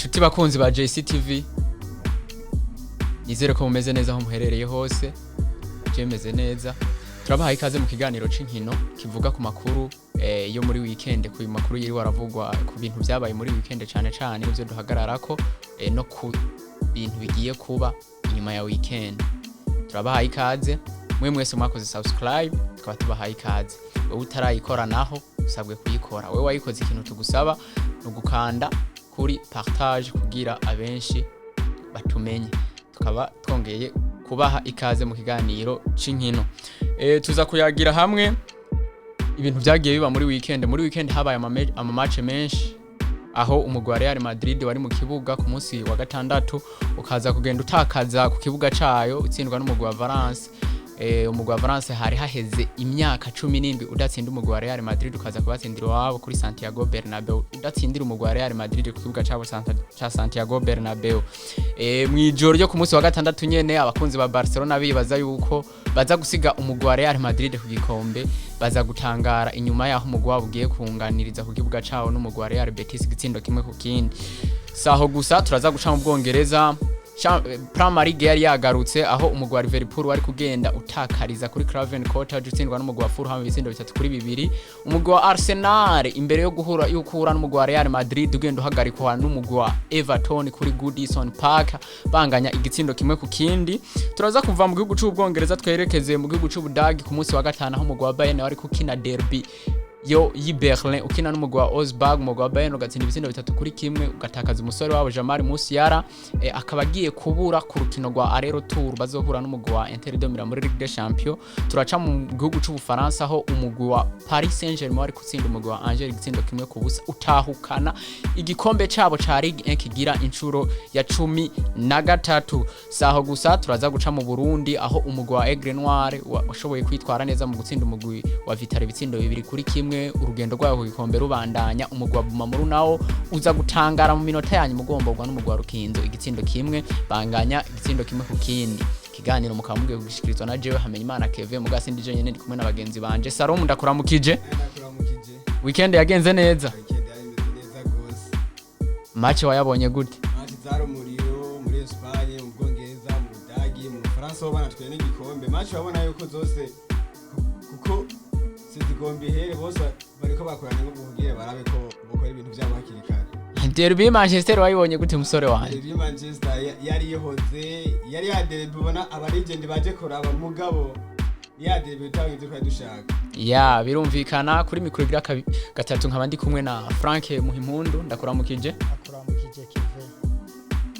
Nshuti bakunzi ba JCTV, nizere ko mumeze neza aho muherereye hose. Je meze neza. Turabahaye ikaze mu kiganiro c'inkino kivuga ku makuru yo muri weekend, ku makuru yiriwe aravugwa, ku bintu vyabaye muri weekend cane cane nivyo duhagararako, no ku bintu bigiye kuba inyuma ya weekend. Turabahaye ikaze mwe mwese mwakoze subscribe, tukaba tubahaye ikaze. Wewe utarayikora naho usabwe kuyikora. Wewe wayikoze, ikintu tugusaba ni ugukanda kuri partage kugira abenshi batumenye. Tukaba twongeye kubaha ikaze mu kiganiro c'inkino. Tuza kuyagira hamwe ibintu vyagiye biba muri weekend. Muri weekend habaye ama match menshi, aho umugwi wa Real Madrid wari mu kibuga ku munsi wa gatandatu ukaza kugenda utakaza ku kibuga cayo, utsindwa n'umugwi wa Valence. Umugwi wa Valence hari haheze imyaka 17 udatsinda umugwi wa Real Madrid, ukaza kubatsindira iwabo kuri Santiago Bernabeu, udatsindira umugwi wa Real Madrid ku kibuga cabo ca Santiago Bernabeu. Mw'ijoro ryo ku munsi wa gatandatu nyene, abakunzi ba Barcelona bibaza yuko baza gusiga umugwi wa Real Madrid ku gikombe, baza gutangara inyuma yaho umugwi wabo ugiye kunganiriza ku kibuga cawo n'umugwi wa Real Betis igitsindo 1-1. Saho gusa, turaza guca mu Bwongereza. Premier League yari yagarutse, aho umugwi wa Liverpool wari kugenda utakariza kuri Craven Cottage, utsindwa n'umugwi wa Fulham ibitsindo 3-2. Umugwi wa Arsenal, imbere yo guhura yuko n'umugwi wa Real Madrid, ugenda uhagarikwa n'umugwi wa Everton kuri Goodison Park, banganya igitsindo 1-1. Turaza kuva mu gihugu c'Ubwongereza twerekeze mu gihugu c'Ubudagi ku munsi wa gatanu, aho umugwi wa Bayern wari kukina derby yo y'i Berlin, ukina n'umugwi wa Augsburg. Umugwi wa Bayern ugatsinda ibitsindo 3-1, ugatakaza umusore wabo Jamal Musiala, akaba agiye kubura ku rukino rwa aller-retour bazohura n'umugwi wa Inter de Milan muri Ligue des Champions. Turaca mu gihugu c'Ubufaransa, aho umugwi wa Paris Saint-Germain wari gutsinda umugwi wa Angers igitsindo 1-0, utahukana igikombe cabo ca Ligue 1 kigira inshuro ya 13. Saho gusa, turaza guca mu Burundi, aho umugwi wa Aigle Noir washoboye kwitwara neza mu gutsinda umugwi wa Vital'O ibitsindo 2-1, urugendo rwayo ku gikombe rubandanya. Umugwi wa Bumamuru nawo uza gutangara mu minota yanyu mugomborwa n'umugwi wa Rukinzo igitsindo 1, banganya igitsindo 1-1. Ikiganiro mukaba mugiye kugishikirizwa na jewe Hamenyimana Keve. Mugasi ndi jenyene, ndi kumwe na bagenzi banje. Salomu, ndakuramukije. Ndakuramukije. Weekend yagenze neza? Weekend yari imeze neza gose. Match wayabonye gute? Match zari umuriro muri Espagne, mu Bwongereza, mu Budagi, mu Bufaransa ho banatwaye n'igikombe. Match wabona yuko zose kuko sizigomba ihere, bose bariko bakorana ngo kugira barabe ko bokora ibintu vyabo hakiri kare. Derby Manchester wayibonye gute, musore wanje? Derby Manchester yari ihoze, yari ya derby ubona aba legend baje kuraba, mugabo ni ya derby utabonye ivyo twari dushaka. Ya, birumvikana. Kuri mikoro igira gatatu nkaba ndi kumwe na Frank Muhimpundu. Ndakuramukije. Akuramukije, Keve.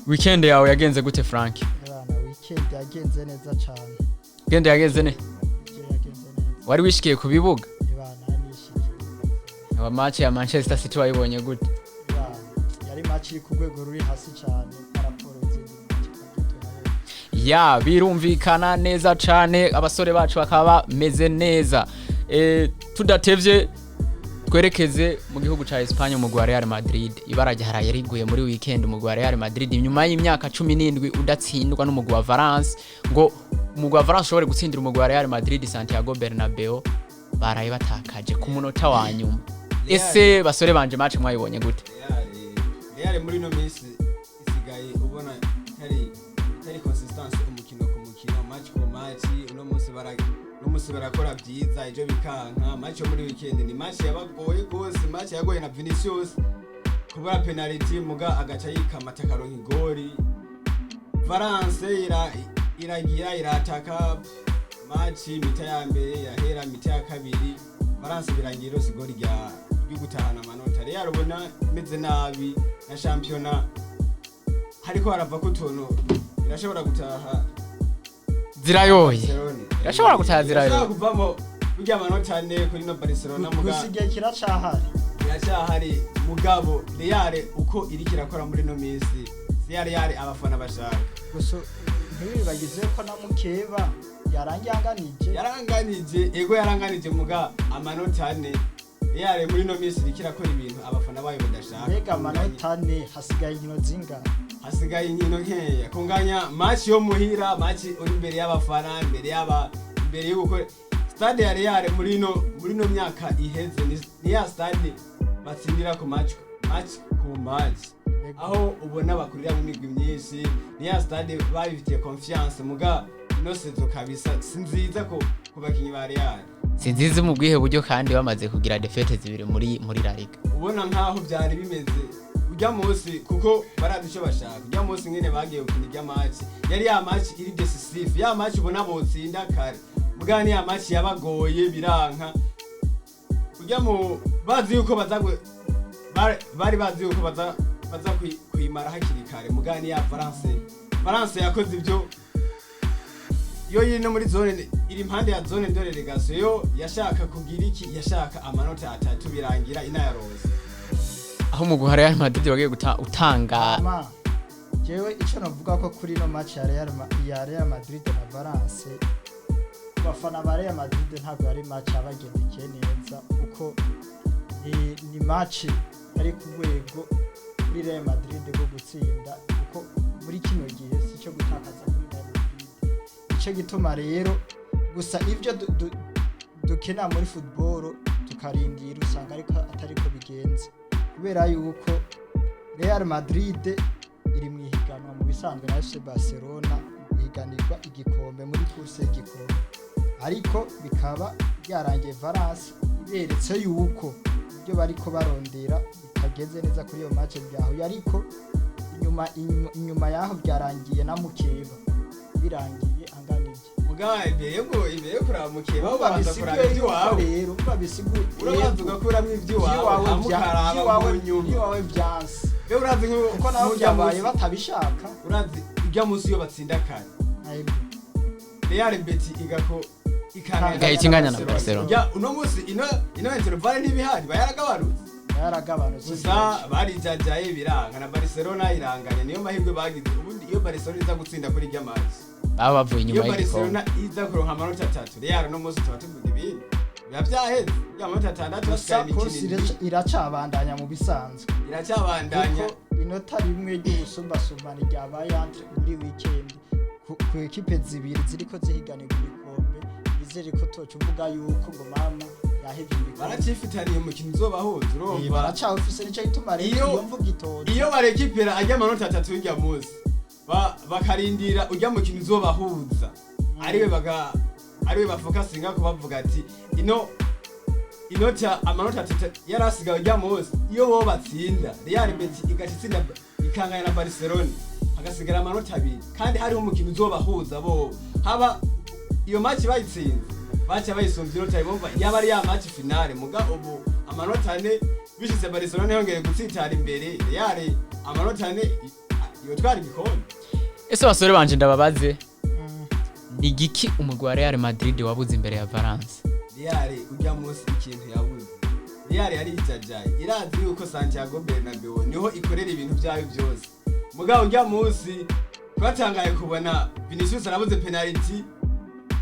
Weekend yawe yagenze gute, Frank? Ebana, weekend yagenze neza cyane. Weekend yagenze ne Je yagenze neza. Wari wishikiye ku bibuga? Ebana, nishikiye. Aba match ya Manchester City wayibonye gute? Ebana, yari match iri ku rwego ruri hasi cyane par rapport izindi match twagiye turabona. Ya, birumvikana neza cane, abasore bacu bakaba bameze neza. Tudatevye twerekeze mu gihugu ca Espagne. Umugwi wa Real Madrid, ibara ryaraye riguye muri weekend. Umugwi wa Real Madrid, nyuma y'imyaka 17 udatsindwa n'umugwi wa Valence, ngo umugwi wa Valence ushobore gutsindira umugwi wa Real Madrid Santiago Bernabeu, baraye batakaje ku munota wa nyuma. Ese basore banje, match mwayibonye gute? Real muri ino minsi isigaye ubona itari consistance, umukino ku mukino, match ku match. Uno munsi barakora byiza, ejo bikanka. Match yo muri weekend ni match yabagoye gose, match yagoye na Vinicius kubura penalty, muga agaca yikamata akaronka igori. Valence iragira irataka match, mi-temps ya mbere yahera, mi-temps ya kabiri Valence birangira ironse igori ryo gutahana amanota. Real ubona imeze nabi na shampiyona hariko harava ko utuntu, irashobora gutaha. Zirayoye. Barcelona. Irashobora gutaha zirayoye. Irashobora kuvamo burya amanota 4 kuri no Barcelona, muga Gusa igihe kiracahari. Iracyahari, mugabo Real uko iriko irakora muri no minsi si ya Real abafana bashaka. Gusa ntibibagize ko na mukeba yarangiye. Yaranganije, ego, yaranganije, muga amanota 4. Real muri no minsi iriko irakora ibintu abafana bayo badashaka. Mbega amanota 4, hasigaye inkino zingana? Hasigaye inkino nkeya. Kunganya match yo muhira, match uri imbere y'abafana, imbere yo gukora stade ya Real muri no myaka iheze ni ya stade batsindira ku match, match ku match. Yego. Aho ubona bakuriramo imigwi myinshi, ni ya stade babifitiye confiance. Muga ino saison kabisa si nziza ku bakinyi ba Real. Si nziza mu bwihe buryo, kandi bamaze kugira défaites zibiri muri La Liga? Ubona nkaho byari bimeze ujya munsi, kuko barazi icyo bashaka. Ujya munsi nyine bagiye gukina ijya match, yari ya match iri décisive, ya match ubona botsinda kare. Muga ni ya match yabagoye, biranka. Ujya mu bazi yuko baza bari bazi yuko baza kuyimara hakiri kare. Muga ni ya Valence yakoze ibyo. Yo iri no muri zone, iri impande ya zone de relégation. Yo yashaka kugira iki? Yashaka amanota atatu, birangira inayaroza. Aho mu guha Real Madrid bagiye utanga. Ma jewe icyo navuga ko kuri ino match ya Real Madrid na Valence, ku bafana ba Real Madrid ntabwo yari match yabagendekeye neza, kuko ni match yari ku rwego kuri Real Madrid rwo gutsinda, kuko muri kino gihe si cyo gutakaza kuri Real Madrid. Nicyo gituma rero gusa ibyo dukina muri football tukarindira, usanga ariko atariko bigenze, kubera yuko Real Madrid iri mu ihiganwa mu bisanzwe na FC Barcelona, guhiganirwa igikombe, muri course y'igikombe, ariko bikaba byarangiye Valence iberetse yuko ibyo bariko barondera bitageze neza kuri iyo match byahuye. Ariko inyuma yaho byarangiye na mukeba birangiye anganije. Muga imbere yo kuraba mukeba, babanza kuraba Babisiguye yuko iby'iwawe. Rero babisiguye. Urabanza ugakuramo iby'iwawe, iby'iwawe hama ukaraba mu nyuma. Iby'iwawe byanse. Be urazi Kuko nabo nk'urya byabaye munsi- batabishaka. Urazi ujya munsi iyo batsinda kare, Ayego. Real Betis igako Igahita inganya na Barcelona. Ya uno munsi ino intervalle ntibihari, bayaragabanutse. Yaragabanutse. Gusa barijajaye biranga, na Barcelona iranganya. Niyo mahirwe bagize. Ubundi iyo Barcelona iza gutsinda kuri irya match, baba bavuye iyo inyuma y'igikombe. Barcelona iza kuronka amanota atatu, Real no munsi tuba tuvuga ibindi, biba byaheze. Ya amanota atandatu, Gusa hasigaye imikino course indwi. Iracabandanya mu bisanzwe. Iracyabandanya. Kuko inota rimwe ry'ubusumbasumbane ryabaye entre muri weekend ku ekipe zibiri ziriko zihiganirwa ibikombe, nizere ko toca uvuga yuko ngo mama yahevye ibikombe. Baracifitaniye umukino uzobahuza. Urumva Baracawufise, nico gituma rero iyo mvuga itoza. Iyo barekipera ajya amanota atatu y'ujya munsi, bakarindira ujya mukino uzobahuza, ariwe baga ariwe bafokasinga ko bavuga ati ino inota amanota atatu yari asigaye ujya munsi, iyo bo batsinda, Real Betis igaca itsinda ikanganya na Barcelona, hagasigara amanota abiri, kandi hariho umukino uzobahuza, bo haba iyo match bayitsinze baca bayisumbye inota, bumva yaba ari ya match finale. Muga ubu amanota ane, bishitse Barcelona yongeye gutsitara imbere Real amanota ane, yotwara igikombe. Ese basore banje, ndababaze, ni igiki umugwi wa Real Madrid wabuze imbere ya Valence? Real ujya munsi ikintu yabuze, Real yari ijajaye, irazi yuko Santiago Bernabeu niho ikorera ibintu byayo byose. Mugabo ujya munsi twatangaye kubona Vinicius arabuze penalty,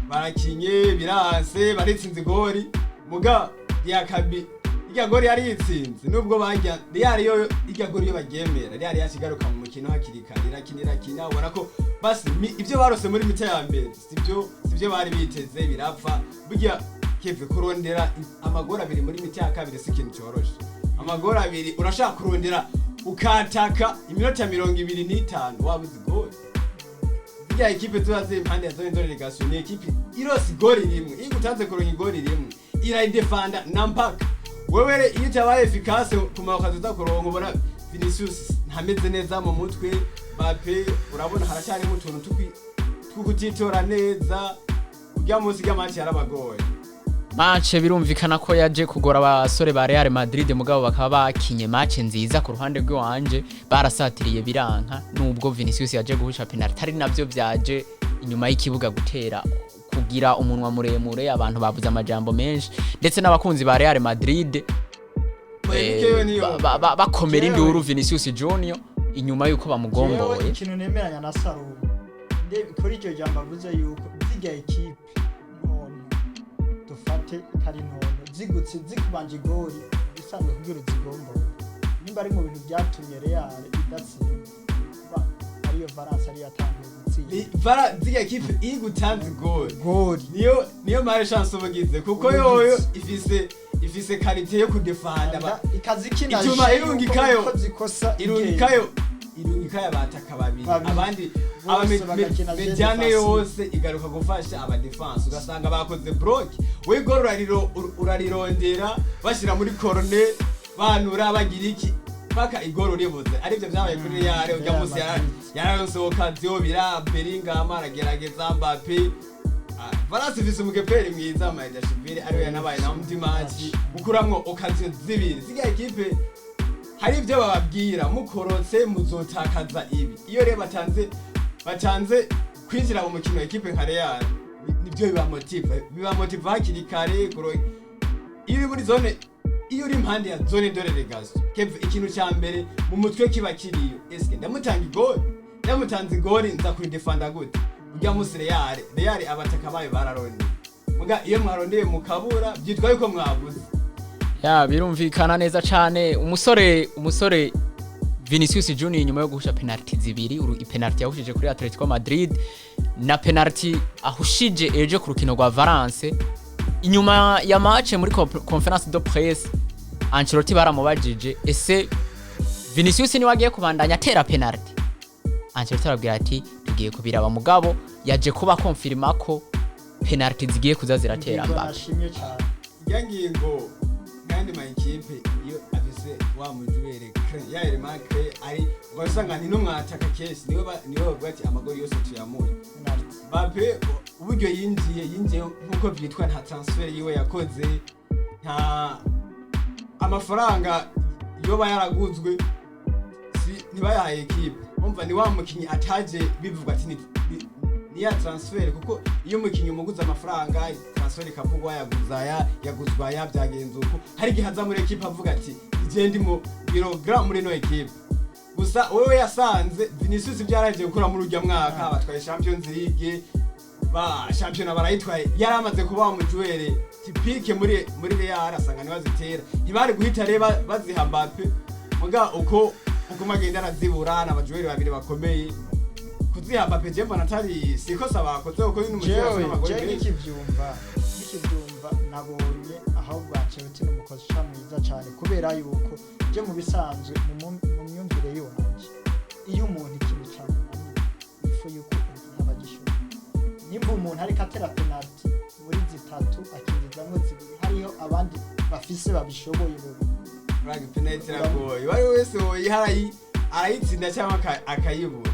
barakinye biranse, baritsinze igori. Muga Diakabi irya gori yari yitsinze, nubwo bajya Real yo irya gori yo baryemera, Real yakigaruka mu mukino hakiri kare, irakina irakina, ubona ko basi ibyo barose muri mi-temps ya mbere sibyo bari biteze, birapfa. Burya keve kurondera amagori abiri muri mi-temps ya kabiri si ikintu cyoroshe. Amagori abiri urashaka kurondera, ukataka iminota 25 wabuze igori. Zirya ekipe ziba ziri impande ya zone de relégation ni ekipe irose igori rimwe, iyo igutanze kuronka igori rimwe irayidefanda na mpaka wewe iyo utabaye efficace ku makazi uza kuronka. Ubona Vinicius ntameze neza mu mutwe, Mbappe urabona haracyarimo utuntu tw'ukutitora neza. Urya munsi rya match yarabagoye. Match birumvikana ko yaje kugora abasore ba Real Madrid, mugabo bakaba bakinye match nziza. Ku ruhande rw'iwanje barasatiriye biranka, nubwo Vinicius yaje guhusha penalty, ari navyo vyaje inyuma y'ikibuga gutera kugira umunwa muremure, abantu bavuze amajambo menshi, ndetse n'abakunzi ba Real Madrid Polémique niyo. bakomera Jewe- induru Vinicius Junior inyuma yuko Jewe bamugomboye. ikintu nemeranya na Salomo kuri iryo jambo avuze, yuko zirya ekipe ntonto, dufate kari ntonto, zigutse zikubanje igori bisanzwe kugira uzigombore, nimba ari mu bintu byatumye Real idatsinda, kuba ariyo Valence ariyo yatanguye gutsinda. Vara zirya ekipe iyo igutanze igori gori niyo mare chance uba ugize, kuko Uba yoyo ugize. ifise Ifise qualité yo kudefanda Ikazi ikina Ituma jeu irungikayo. uko zikosa Irungikayo abataka babiri, Babiri. abandi Bose aba bagakina jeu médiane défensive. yose igaruka gufasha aba défense, ugasanga bakoze bloc. We gol urarirondera, bashira muri corner, banura, bagira iki, paka igoro ribuze. Arivyo vyabaye kuri Real urya Real musi. Madrid. Yararonse occasion bira, Bellingham aragerageza, Mbappe. Valence ifise umukeperi mwiza Mamardashvili, ariwe yanabaye na mundi match gukuramwo occasion zibiri. Ziriya ekipe hari ibyo bababwira: mukorotse muzotakaza ibi. Iyo rero batanze kwinjira mu mukino, ekipe nka Real nibyo bibamotiva hakiri kare. Iyo uri muri zone, iyo uri impande ya zone de relégation, Kevin, ikintu cya mbere mu mutwe kiba kiriyo: eske ndamutanga igori? Ndamutanze igori, nza kuridefanda gute? Urya musi Real abataka bayo bararondeye, muga iyo mwarondeye mukabura, byitwa yuko mwabuze. Ya, birumvikana neza cane. Umusore Vinicius Junior, nyuma yo guhusha penalty zibiri, penalty yahushije kuri Atletico Madrid na penalty ahushije ejo ku rukino rwa Valence, inyuma ya match muri conférence de presse Ancelotti baramubajije: ese Vinicius niwe agiye kubandanya atera penalty? Ancelotti arabwira ati: tugiye kubiraba. Mugabo yaje kuba confirma ko penalty zigiye kuza ziratera Ingingo Mbappe. nashimye cyane. Irya ngingo nk'ayandi ma ekipe, iyo afise wa mujwere cre ya element clé, ari ugasanga ni n'umwataka kenshi niwe bavuga ati amagori yose tuyamuye. Penalty. Mbappe uburyo yinjiye nk'uko byitwa, nta transfer yiwe yakoze, nta amafaranga yoba yaraguzwe, si ntibayahaye ekipe. Umva, ni wa mukinyi ataje bivuga ati ni ya transfer, kuko iyo umukinyi umuguze amafaranga, transfer ikavugwa, yaguze aya, yaguzwa aya, byagenze uko, hari igihe aza muri ekipe avuga ati: ije ndi mu biro muri ino ekipe. Gusa wewe yasanze Vinicius byaraje gukora muri urya mwaka batwaye Champions League, ba shampiyona barayitwaye, yari amaze kuba umujwere typique muri Real, asanga niwe azitera. Ntibari guhita rero baziha Mbappe, muga uko magenda arazibura, n'abajwere babiri bakomeye kuziha Mbappe, je mbona atari sikosa bakoze, kuko ni umujwere afise Jewe amagoli jewe menshi. Nkikibyumva nabonye ahubwo Ancelotti ni umukozi mwiza cyane, kubera yuko je mu bisanzwe mu myumvire yiwanje, iyo umuntu ikintu cyamunaniye, ifu yuko ugihe aba agishoboye. Nimba umuntu ariko atera penalty muri zitatu akinjizamwo zibiri, hariho abandi bafise babishoboye bobi. Frank, penalty iragoye. Uwo ari we wese woyiha arayitsinda cyangwa akayibura.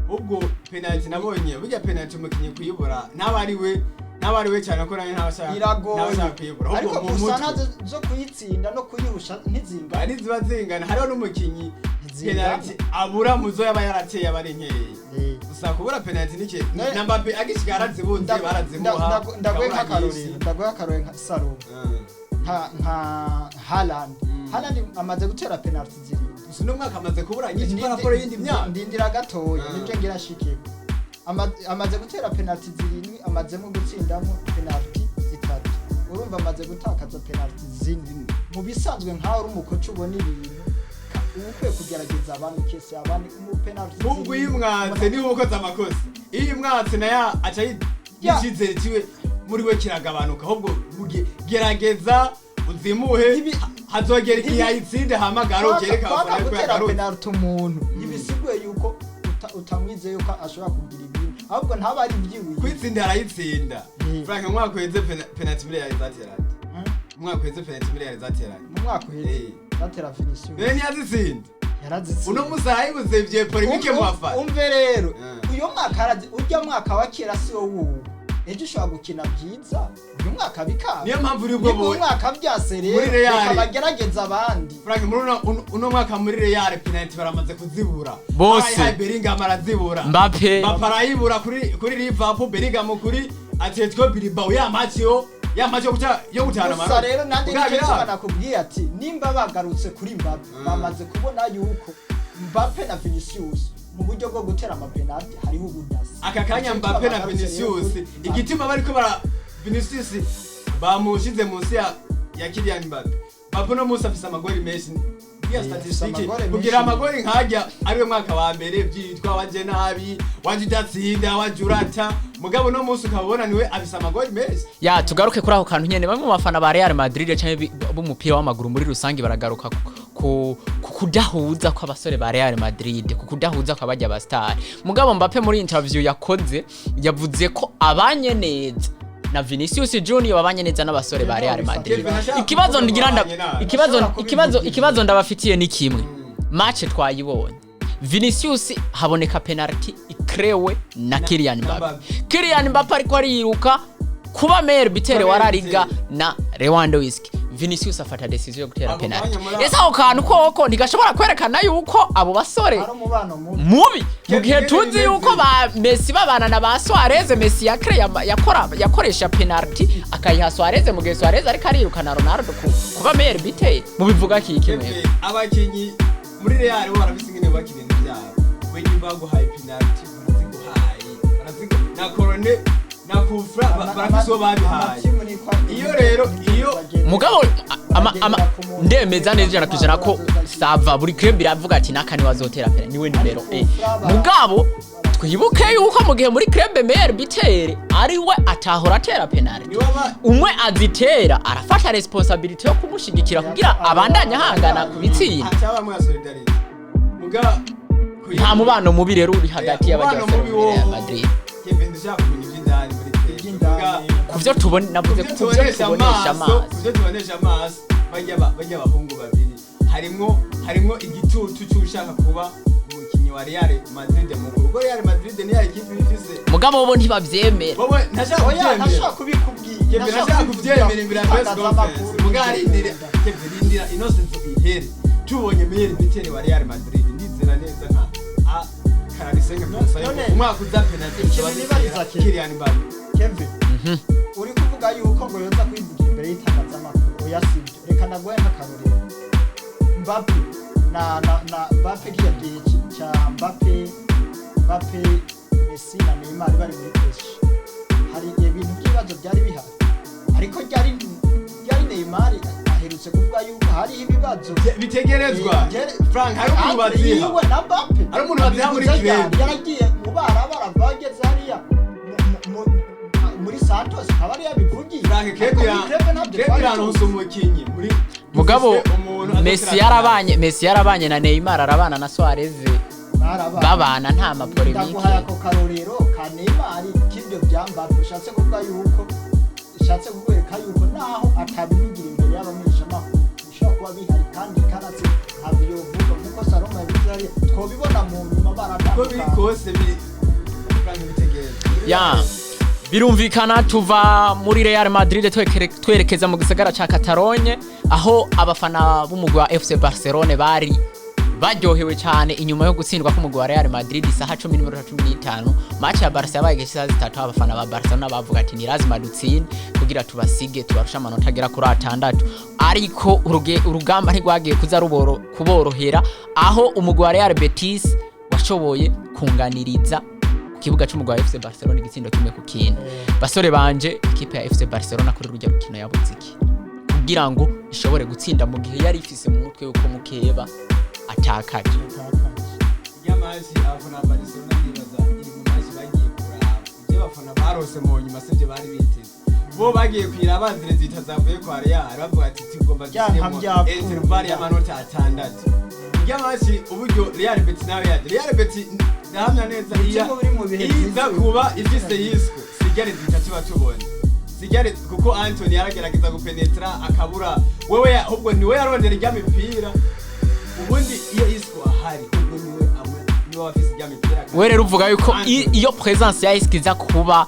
Ubwo penalty nabonye, burya penalty umukinnyi kuyibura ntaba ari we cyane, ko nawe ntaba Iragoye. ashaka kuyibura. Ariko Ahubwo mu gusa mutwe nazo zo kuyitsinda no kuyihusha ntizingana. Ari ziba zingana. Hariho n'umukinnyi Ntizingana. penalty abura mu zo yaba yarateye aba ari nkeya. Gusa kubura penalty nike na Mbappe agishika yarazibuze, barazimuha. Ndaguhe akabura nk'akarorero. nyinshi. Ndaguhe akarorero nka Salomo, nka Haaland. Haaland amaze gutera penalty zirindwi. Gusa uno mwaka amaze kubura nyinshi par rapport y'indi myaka. Ndindira gatoya. Nibyo ngira shikeko. Amaze gutera penalty zirindwi, amazemo gutsindamo penalty zitatu. Urumva amaze gutakaza penalty zine. Mu bisanzwe nkaho uri umukoci ubona ibintu, uba ukwiye kugerageza abandi kese abandi mu penalty Ubwo iyo zirindwi. umwatse niba ukoze amakosa, iyo umwatse nayo aca icyizere kiwe muri we kiragabanuka. Ahubwo gerageza uzimuhe, hazogera igihe ayitsinde, hamagara ukereka Kwaka abafana ko gutera yagarutse. penalty umuntu ntibisiguye yuko utamwizeye yuko ashobora kugira ibintu, ahubwo ntaba ari ibyiwiye. Kwitsinda arayitsinda. Frank, umwaka uheze penalty miliyari zateranye. Umwaka uheze penalty miliyari zateranye. Mu mwaka uheze zatera Vinicius. Mbere ntiyazitsinda. Yarazitsinze. Uno musi arayibuze, vye polémique mu bafana. Umve rero, uyu mwaka urya mwaka wa kera si wo wubu. Ejo ushobora gukina byiza, uyu mwaka bikanga. Niyo mpamvu uri ubwo Nibwo umwaka byase rero, Muri Real. reka bagerageze abandi. Frank, muri uno mwaka muri Real penalty baramaze kuzibura. Bose. Barayihaye Bellingham arazibura. Mbappe. Mbappe arayibura kuri Liverpool, Bellingham kuri Atletico Bilbao, ya match yo gutana Gusa amanota. rero nanjye Bwa nicyo biraba. kiba nakubwiye ati nimba bagarutse kuri Mbappe, bamaze kubona yuko Mbappe na Vinicius mu buryo bwo gutera amapenalty hariho ubudasa. Aka kanya Nicyo Mbappe na bagarutse rero Vinicius, kuri Mbappe. igituma bariko bara Vinicius bamushize munsi ya Kylian Mbappe. Mbappe no munsi afise amagori menshi. Ziriya Afise statistique amagori kugira menshi. amagori nkajya ariwe mwaka wa mbere byitwa waje nabi, waje udatsinda, waje urata, mugabo no munsi ukabona niwe afise amagori menshi. Ya, tugaruke kuri ako kantu nyene. Bamwe mu bafana ba Real Madrid canke b'umupira w'amaguru muri rusange baragaruka ku kudahuza kw'abasore ba Real Madrid, ku kudahuza kw'abajya ba star. Mugabo Mbappe muri interview yakoze yavuze ko abanye neza na Vinicius Junior, babanye neza n'abasore ba Real Madrid. Ikibazo ngira nda ikibazo ikibazo ikibazo ndabafitiye ni kimwe. Match twayibonye, Vinicius haboneka penalty ikrewe na Kylian na Mbappe. Mbappe. Kylian Mbappe ariko ariruka kuba meilleur buteur wa La Liga Buteur. na Lewandowski, Vinicius afata decision yo gutera Ako penalty. kanya muri Ese ako kantu koko ntigashobora kwerekana yuko abo basore Hari umubano mubi. mubi, mu gihe Kevin tuzi Messi. yuko ba Messi babana na ba Suarez? Messi yakre yakora yakoresha penalty akayiha Suarez mu gihe Suarez ariko arirukana Ronaldo kuba meilleur buteur. Mubivuga kiki mwebwe? Kevin, abakinyi muri Real bo barafise ingene bubaka ibintu byabo. We nimba baguhaye penalty baraziguhaye, na corner na kufra barafise uwo babihaye. Amatimu niko Iyo rero, Mugabo ndemeza neza 100% ko sava buri club iravuga ati naka niwe azotera pena, niwe nimero e. Mugabo twibuke yuko mu gihe muri club meilleur buteur ari we atahora atera penalty, niwe aba umwe azitera arafata responsabilité yo kumushigikira kugira abandanye ahangana ku bitsinda. Atabamwe ya solidarité muga Nta mubano mubi rero uri hagati y'abajya Umubano mubi muri Real wo Madrid? Kevin, ndashaka kumenya iby'indani muri club. Iby'indani. Ku byo tubona, navuze Kubyo ku byo tubonesha tubonesha amaso, amaso. Kubyo tubonesha amaso, bajya abahungu babiri harimwo igitutu cy'ushaka kuba umukinnyi wa Real Madrid mukuru, kuko Real Madrid ni ya ekipe ifise Mugabo bo ntibavyemera. Wowe ntashaka Oya, kubyemera. ntashobora kubikubwira. Kevin ntashaka kubyemera imbere ya press conference. Muga arindira, Kevin, rindira ino saison ihere, tubonye meilleur buteur wa Real Madrid, ndizera neza nka a kararisenga None- umwaka uza penalty Ikintu nibariza Kevin. Kylian Mbappe. Kevin, uri kuvuga yuko ngo yoza kwivugira imbere y'itangazamakuru. Oya, sibyo. Reka naguhe nk'akarorero. Mbappe na Mbappe, kiriya gihe cya Mbappe, Messi na Neymar bari muri PSG, hari ibintu by'ibibazo byari bihari, ariko ryari Neymar aherutse kuvuga yuko hariho ibibazo Bitegerezwa. Frank, hari umuntu Entre baziha yiwe na Mbappe. Hari umuntu baziha muri Abivuze club. ryari? Yaragiye mu barabara bageze hariya muri Santos akaba ariyo yabivugiye. Frank, Ariko Kevin muri club ntabyo Kevin twari aronse tuzi. umukinyi muri Mugabo dufise umuntu Messi azotera. yarabanye na Neymar, arabana na Suarez. Barabana. Babana nta ma polémique. Ndaguhaye ako karorero ka Neymar k'ibyo bya Mbappe. Ushatse kuvuga yuko, ushatse kukwereka yuko naho atabivugira imbere y'abamenyeshamakuru bishobora kuba bihari, kandi kanatse ntabyo yovuga nkuko Salomo yabivuze hariya, twobibona mu nyuma Uko biri baratandukana. kose biri, Frank, bitegerezwa. Ya, birumvikana. Tuva muri Real Madrid twerekeza mu gisagara ca Catalogne, aho abafana b'umugwi wa FC Barcelone bari baryohewe cyane inyuma yo gutsindwa k'umugwi wa Real Madrid isaha 10:15. Match ya Barca yabaye igihe cy'isaha 3. Abafana ba Barcelona bavuga ati ni lazima dutsinde kugira tubasige, tubarushe amanota agera kuri 6. Ariko urugamba ntirwagiye kuza kuborohera, aho umugwi wa Real Betis washoboye kunganiriza ku kibuga c'umugwi wa FC Barcelona igitsindo 1-1. Basore banje, ikipe ya FC Barcelona kuri rujya rukino yabuze iki kugira ngo ishobore gutsinda, mu gihe yari ifise mu mutwe yuko mukeba atakaje? Ry'amazi abafana ba Barcelona, ndibaza iri mu mazi bagiye kuraba ibyo abafana barose mu nyuma sibyo bari biteze. Bo bagiye kuyira bazire zita zavuye kwa Real, bavuga ati tugomba Byanka dushyiremo byakunda. interval y'amanota 6. Ry'amazi uburyo Real Betis nawe yaje, Real Betis ndahamya neza iya Ibitego biri mu bihe iza byiza. Kuba ifise yiswe sigare zita tuba tubona sigare, kuko Anthony yaragerageza gupenetra akabura. Wewe ahubwo niwe yarondera ijya mipira. Ubundi iyo Isco ahari, ahubwo niwe amwe niwe afise ijya mipira. We rero uvuga yuko iyo presence ya Isco iza kuba,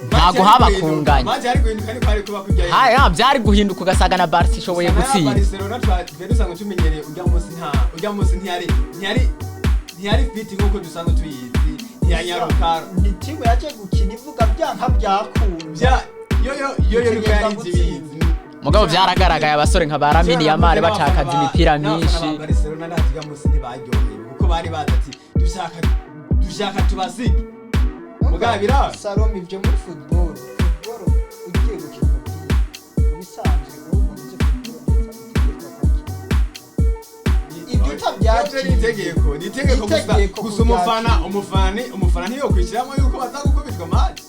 ntago haba kunganya. Match yari guhinduka, niko hari kuba kujya. Haya, byari guhinduka ugasanga na Barca ishoboye gutsinda. Barcelona twari dusanzwe tumenyereye ujya munsi, nta ujya munsi ntiyari fit nkuko dusanzwe tuyizi, ntiyanyaruka. Ni timu yaje gukina ivuga byanka byakunda. Bya yo yo yo yo niko yari ibizi. Mugabo byaragaragaye, abasore nka ba Lamine Yamal batakaza imipira myinshi. N'abafana ba Barcelona nta munsi ntibaryohewe, kuko bari bazi ati dushaka tubasige. Mugabo biraba. Salome, ibyo muri football ugiye gukina umupira, mu bisanzwe uri umuntu uzi football neza utegerezwa kwakira. Kutabyakira. Ivyo ni itegeko, ni itegeko gusa. Itegeko Gusa umufana kubyakira. Umufana ntiyokwishyiramo yuko baza gukubitwa match.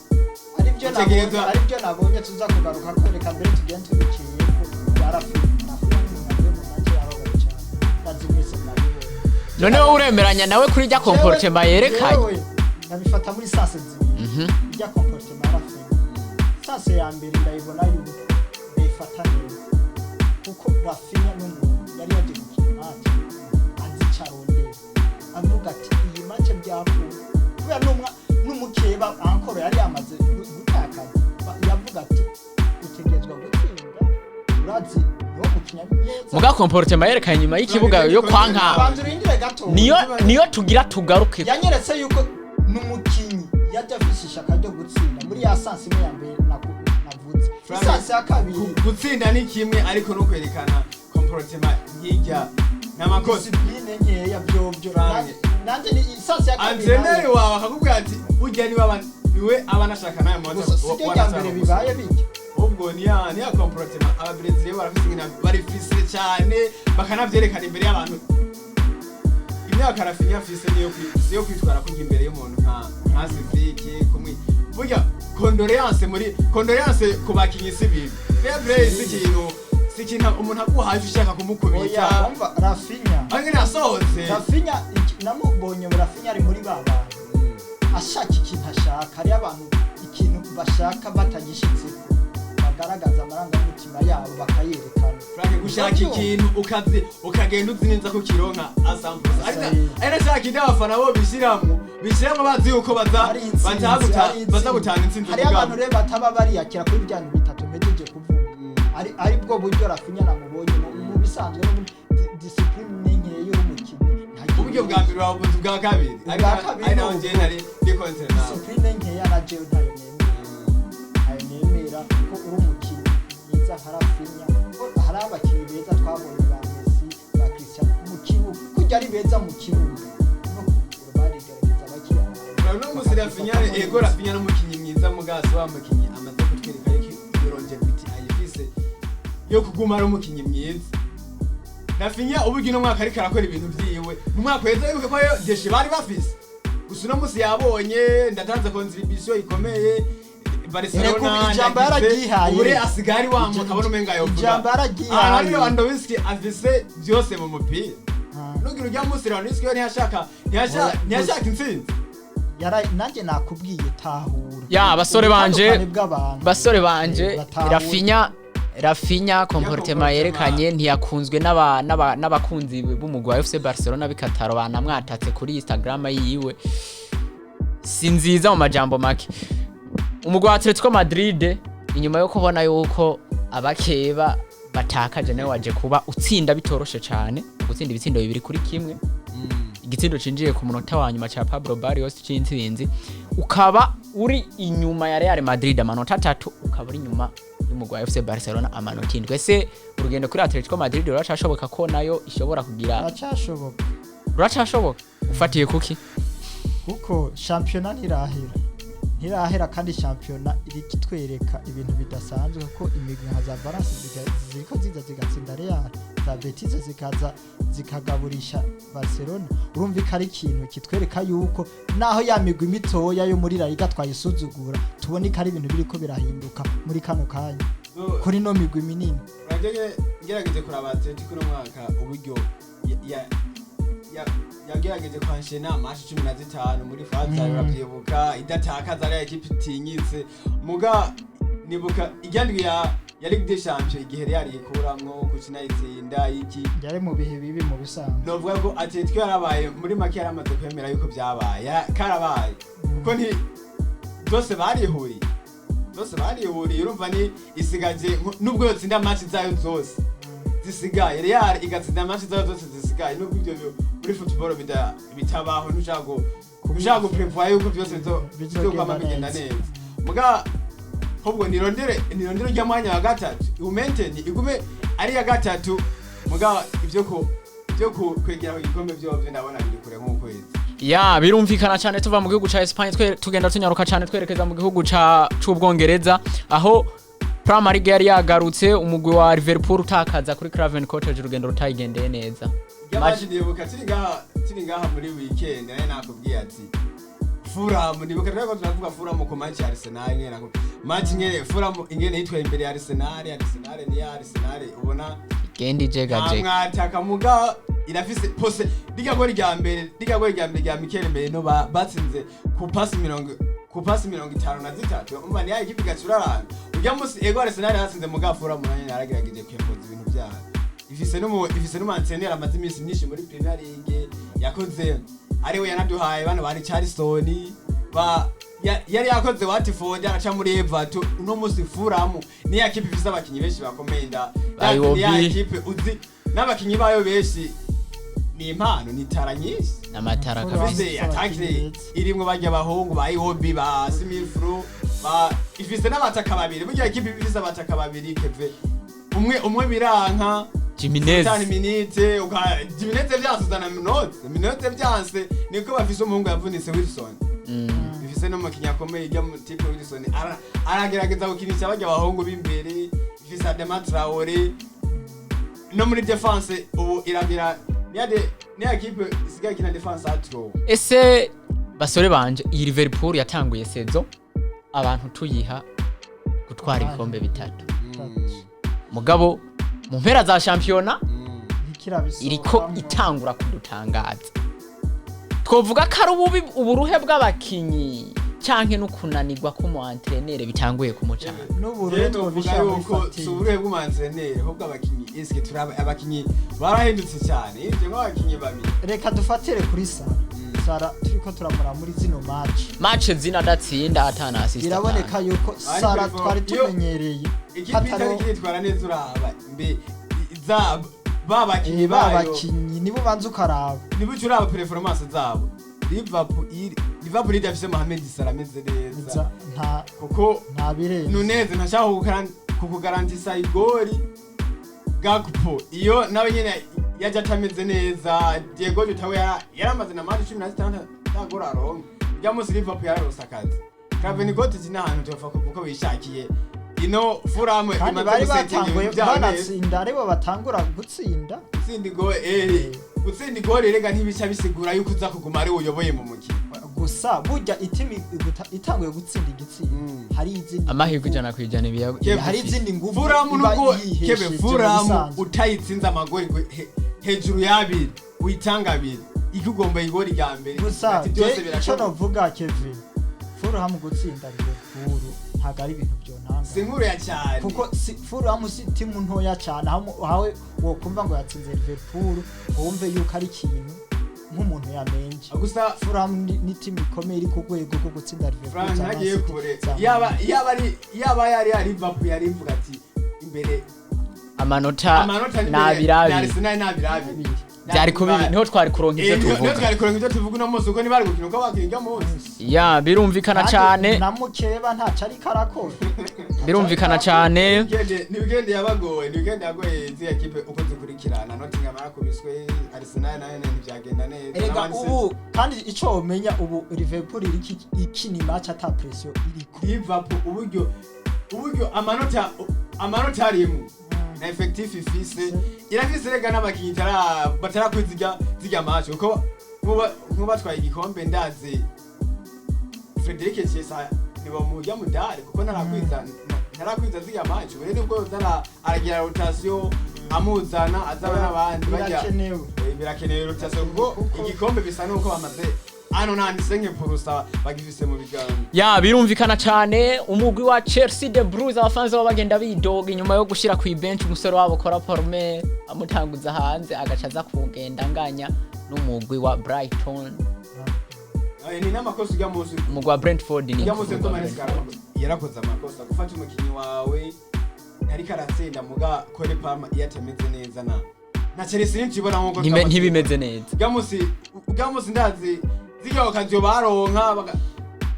Aribyo nabonye. Utegerezwa- Aribyo nabonye tuza kugaruka ko reka mbere tugende tubiciye ko bya Raphinha. Raphinha ni umuntu avuye mu match yababaye cyane, ndazi mwese mwabibonye. Noneho uremeranya nawe kuri rya comportement yerekanye? Jewe ndabifata muri sens zibiri. Ijya comportement ya Raphinha, sens ya mbere ndayibona yuko ndayifata neza, kuko Raphinha n'umuntu yari yagiye gukina match azi icyo arondera, avuga ati iyi match byakunda kubera n'umukeba ankoro yari yamaze gutakaza. Yavuga ati utegerezwa gutsinda, urazi niwo mukinya neza. Muga comportement yerekanye nyuma y'ikibuga yo kwanka Banza urindire gato. Niyo tugira tugaruke. Yanyeretse yuko n'umukinyi yajya afise ishaka ryo gutsinda muri ya sens imwe ya mbere navuze. Frank, I sens ya kabiri, gutsinda ni kimwe, ariko no kwerekana comportement nk'ijya n'amakosa. Discipline nkeya byobyo. Frank. Nanjye ni i sens ya kabiri. Entraîneur Nanjye- wawe akakubwira ati burya niwe niwe aba anashaka nawe Gusa si ryo rya mbere bibaye bityo. Ubwo niya comportement Ababrezil barafise ingene barifise cyane, bakanavyerekana imbere y'abantu. Imyaka Raphinha afise niyo siyo kwitwara kurya imbere y'umuntu nka Cedric kumwe. Burya condoléance, muri condoléance ku bakinyi si bibi, fair play si ikintu umuntu aguhaye ushaka kumukubita. Oya, umva Raphinha. Angene yasohotse. Raphinha namubonye, Raphinha ari muri ba bantu ashaka ikintu ashaka. Hariyo abantu ikintu bashaka batagishitseko bagaragaza amarangamutima yabo bakayerekana. Frank, gushaka ikintu ukazi ukagenda uzi neza ko kironka asampuza, ariko Sayi. ari nashaka indi abafana bo bishiramwo bazi yuko baza Ari intsinzi, ari intsinzi. Baza gutanga intsinzi Hariyo mugabo. abantu rero bataba bariyakira kuri bya bintu bitatu mpejeje kuvuga. Ari bwo buryo Raphinha namubonye mu bisanzwe n'ubundi discipline ni nkeya y'umukinnyi. Uburyo bwa mbere urabuze, ubwa kabiri Ubwa kabiri ari naho ni njye nari ndi contre nawe. Discipline nkeya na jewe ntayo nemera, ntayo nemera ko uri umukinnyi mwiza nka Raphinha, ko hari abakinnyi beza twabonye ba Messi, ba Cristiano mu kibuga, kurya ari beza mu kibuga no ku rugero barigerageza bakiyara. Uno musi Raphinha, ego, Raphinha n'umukinnyi mwiza, mugasi wa mukinnyi amaze kutwereka yuko iyo longevity ayifise yo kuguma ari umukinnyi mwiza. Raphinha uburyo uno mwaka ariko arakora ibintu vyiwe, mu mwaka weza wibuke ko yo déchets bari bafise, gusa uno musi yabonye ndatanze contribution ikomeye Barcelona. Erega ijambo ndagize, yararyihaye. ubure asigaye ari wa muntu abona umenga yovuga. Ijambo yararyihaye. Ahantu hari Lewandowski afise byose mu mupira. Nugira ujya munsi Lewandowski we ntiyashaka Oya, ntiyashaka intsinzi. Nanjye nakubwiye tahura Ya, basore banje, ubutandukane bw'abantu. Basore banje, Batahura. Raphinha comportement yerekanye ntiyakunzwe n'abakunzi b'umugwi wa FC Barcelona bikataro, banamwatatse kuri Instagram yiwe, si nziza mu majambo make. Umugwi wa Atletico Madrid, inyuma yo kubona yuko abakeba batakaje, nawe waje kuba utsinda bitoroshe cyane, gutsinda ibitsindo 2-1, igitsindo cinjiye ku munota wa nyuma ca Pablo Barrios c'intsinzi, ukaba uri inyuma ya Real Madrid amanota 3, ukaba uri inyuma y'umugwi wa FC Barcelona amanota 7. Ese urugendo kuri Atletico Madrid ruracashoboka ko nayo ishobora kugira? Aracashoboka. Ruracashoboka ufatiye kuki? Kuko shampiyona ntirahera, kandi shampiyona iri kitwereka ibintu bidasanzwe, kuko imigwi nka za Valence ziriko ziza zigatsinda Real, za Betis zikaza zikagaburisha Barcelona. Urumva ko ari ikintu kitwereka yuko naho ya migwi mitoya yo muri La Liga twayisuzugura, tubona ko ari ibintu biriko birahinduka muri kano kanya kuri no migwi minini. Urajye ngerageje kuraba Atletico uno mwaka, uburyo yagerageje kwanshena match 15 muri phase, urabyibuka, idatakaza, ari equipe itinyitse. Muga nibuka ijyandwi ya Ligue des Champions, igihe Real yikuramwo kukina itsinda iki. Yari mu bihe bibi mu bisanzwe. Novuga ko Atletico yarabaye muri make yaramaze kwemera yuko byabaye, karabaye, kuko nti zose barihuriye, zose barihuriye. Urumva ni isigaje nubwo yotsinda match zayo zose zisigaye, Real igatsinda match zayo zose zisigaye, nubwo ibyo muri football bitabaho, ntushaka guprevoir yuko byose Bizogenda bizokwama bigenda neza. neza. Muga ahubwo nirondere ujya mwanya wa gatatu, iwumaintain, igume ari iya gatatu. Muga ibyo kwegera ku gikombe byovyo ndabona biri kure nk'ukwezi. Ya, birumvikana cyane. Tuva mu gihugu ca Espagne, tugenda tunyaruka cyane twerekeza mu gihugu ca c'Ubwongereza, aho Premier League yari yagarutse, umugwi wa Liverpool utakaza kuri Craven Cottage, urugendo rutayigendeye neza. Match ndibuka turi ngaha muri weekend, naye nakubwiye ati Fulham, ndibuka turiko turavuga Fulham ku match ya Arsenal nyene, nako match nyene Fulham ingene yitwaye imbere ya Arsenal. Arsenal ni ya Arsenal ubona Igenda ijegajega. Mwataka muga irafise pose. Rirya goli rya mbere rya Mikel Merino, batsinze ku pasi 53. Umva, ni ya ekipe gacuraranga urya musi. Ego, Arsenal yatsinze, muga Fulham nayo yaragerageje kwempoza ibintu byayo. Ifise n'umu entraîneur amaze iminsi myinshi muri Premier League, yakoze ariwe yanaduhaye bano ba Richarlison, ba yari yakoze Watford, araca muri Everton. Uno musi Fulham ni ya kipe ifise abakinyi benshi bakomeye nda Ba ni ya Iwobi. ekipe uzi n'abakinyi bayo benshi ni impano, ni tara nyinshi. N'amatara Fulham. kabisa. Ifise Ifise attaque abakinyi beza. irimwo barya abahungu ba Iwobi, ba Smith Rowe, ba ifise n'abataka babiri. Burya ekipe ifise abataka babiri, keve umwe umwe biranka Jimenez. Tani minute uka Jimenez vyanse, zana minute vyanse, niko bafise umuhungu yavunitse, Wilson. Ifise n'umukinyi akomeye ijya mu tipe Wilson, aragerageza gukinisha barya abahungu b'imbere. Ifise Adama Traore no muri défense. Ubu iragira niya ekipe isigaye ikina défense à trois. Ese basore banje, iyi Liverpool yatanguye saison abantu tuyiha gutwara ibikombe bitatu, mugabo mu mpera za shampiyona iriko itangura kudutangaza. Twovuga ko ari ububi, uburuhe bw'abakinyi, canke no kunanirwa k'umu entraîneur bitanguye kumucana? N'uburuhe Rero tuvuga twobishyira muri yuko si fatigue. uburuhe bw'umu entraîneur, ahubwo abakinyi, eske turaba abakinyi barahindutse cyane, ivyo nk'abakinyi babiri. Reka dufatire kuri Salah. Salah turiko turamura muri zino match. Match zina adatsinda, atana assist. Biraboneka yuko Ariko Salah twari iyo tumenyereye ikipe hatariho itari kiritwara neza, uraba mbe za ba bakinyi ba bayo. bakinyi nibo banza ukaraba. Niba uca uraba performance zabo, Liverpool idafise Mohamed Salah ameze neza, Nta kuko nta birenze. Nunez ntashaka kukugarantisa igori. Gakpo iyo nawe nyene yaje atameze neza. Diego Jota we yaramaze na match 16 atagora aronka. Urya munsi Liverpool yararose akazi. Craven Cottage ni ahantu tuva kuko wishakiye ino Fulham Kandi imaze bari gusetinga batanguye ibintu vyabo neza. banatsinda, aribo batangura gutsinda. Gutsinda igori rega ntibica bisigura yuko uza kuguma ari uyoboye mu mukino. Gusa burya itimi itanguye gutsinda igitsinda, hari izindi Amahirwe nguvu- 100% Kevin, hari izindi nguvu Fulham iba nubwo yihesheje kebe mu Fulham bisanzwe. utayitsinze amagori hejuru y'abiri, uyitanga abiri, ikugomba igori rya mbere. Gusa Ati byose je icyo birashoboka. novuga, Kevin, Fulham gutsinda Liverpool ntabwo ari ibintu byontanga. Si inkuru ya cyane. Kuko si Fulham si timu ntoya cyane aho ahawe wokumva ngo yatsinze Liverpool ngo wumve yuko ari ikintu nk'umuntu yamenje. Gusa Fulham ni timu ikomeye iri ku rwego rwo gutsinda Liverpool Frank za Man ntagiye City, kure. za Yaba yari ya Liverpool, yari ivuga ati imbere Amanota amanota ni ni abiri abiri. Arsenal ni abiri abiri. Byari kubi niho twari kuronka ivyo Niho tuvuga. twari kuronka ivyo tuvuga uno munsi, uko ntibari gukina uko bakina urya munsi. Ya, birumvikana Kandi cane. na mukeba ntaco ariko arakora. Birumvikana cane. Ni weekend yabagoye, ni weekend yagoye ziriya kipe uko zikurikirana. Nottingham yarakubiswe, Arsenal nayo nyene ntivyagenda neza. Erega Na Man City. ubu kandi ico womenya, ubu Liverpool iriko ikina match ata pression iriko. Liverpool uburyo amanota arimo na effectif ifise, irafise rega n'abakinyi batarakwiza zirya match, kuko nkuba batwaye igikombe, ndazi Frederic Chiesa ntibamurya mudari kuko ntarakwiza zirya match. Ubu rero nibwo aragira rotation, amuzana azaba n'abandi bajya. Birakenewe. Birakenewe rotation kuko igikombe bisa nuko bamaze ano nandise nk'impurusa bagifise mu biganza. Ya, birumvikana cane. Umugwi wa Chelsea, The Blues, abafanzi babo bagenda bidoga inyuma yo gushira ku bench umusore wabo Cole Palmer, amutanguza hanze, agaca aza kugenda anganya n'umugwi wa Brighton. Ni n'amakosa ujya munsi. Umugwi wa Brentford ni Ujya munsi umugwi wa Thomas Brentford. Yarakoze amakosa gufata umukinyi wawe ntariko aratsinda, muga Cole Palmer iyo atameze neza na Chelsea ntibona nkuko Ntibimeze neza. Ujya munsi ndazi zirya occasion baronka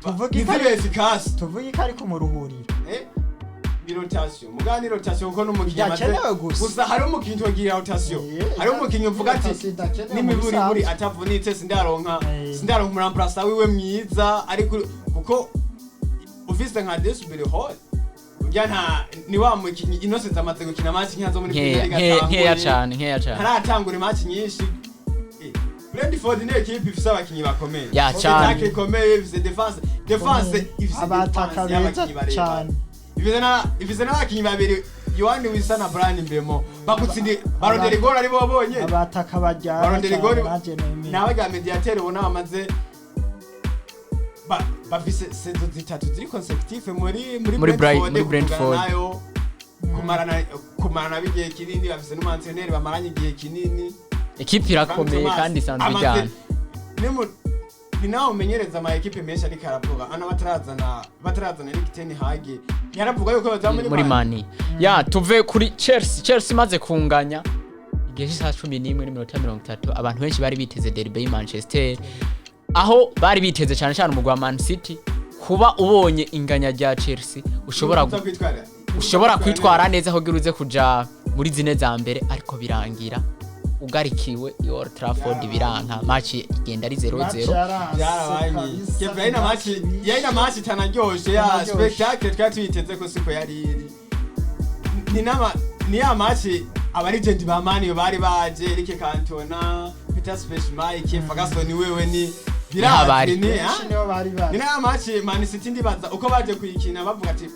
Tuvuge ko ntizibe efficace. Tuvuge ko ariko mu ruhuriro. Ni rotation, muga ni rotation kuko n'umukinyi amaze Idakenewe gusa. Gusa hari umukinyi tugira rotation, hari umukinyi uvuga ati rotation idakenewe mu n'imiburiburi bisanzwe. Atavunitse sindaronka sindaronka umuramplasa wiwe mwiza, ariko kuko ufise nka Dewsbury Hall urya nta ni wa mukinyi Innocent amaze gukina match nkeya zo muri Nkeya Premier League nkeya atanguye. cane, nkeya cane. Ntaratangura match nyinshi. Brentford ni ekipe ifise abakinyi bakomeye. Ya, Ifise cane. attaque ikomeye, ifise defense ifise Abataka defense y'abakinyi beza barebare. cane. Ifise n'abakinyi babiri, Yohani Wissa na Bryan Mbeumo, bagutsindi barondera igori ari bo bonyene. Abataka baryana Barondera cane igori nanje nemeye. n'abarya mediateur ubona bamaze bafise saison zitatu ziri consécutive muri Muri Brentford, muri kuvugana Brentford. nayo kumarana bigihe kinini, bafise n'umu entraîneur bamaranye igihe kinini. Ekipe irakomeye Frank Thomas kandi isanzwe ijyana. Ni nawe umenyereza ama ekipe menshi, ariko aravuga ana batarazana Erik ten Hag, yaravuga yuko baza muri muri Man. mani ya tuve kuri Chelsea. Chelsea imaze kunganya igihe cy'isaha 11:30, abantu benshi bari biteze derby y'i Manchester, aho bari biteze cyane cyane umugwi wa Man City. Kuba ubonye inganya rya Chelsea, ushobora Uza ushobora kwitwara neza kugira uze kuja muri zine za mbere, ariko birangira ugarikiwe i Old Trafford, biranka, match igenda ari 0-0. Byarabanye Kevin, yari na match itanaryoshe ya Itanaryoshe. spectacle twari tuyiteze ko siko yari iri. Ni ya match aba legend ba Man U bari baje, Eric Cantona, Peter Schmeichel, Ferguson wewe ni Nihabari. birazwi ni Benshi nibo bari ni bari. na match Man City ndibaza uko baje kuyikina bavuga ati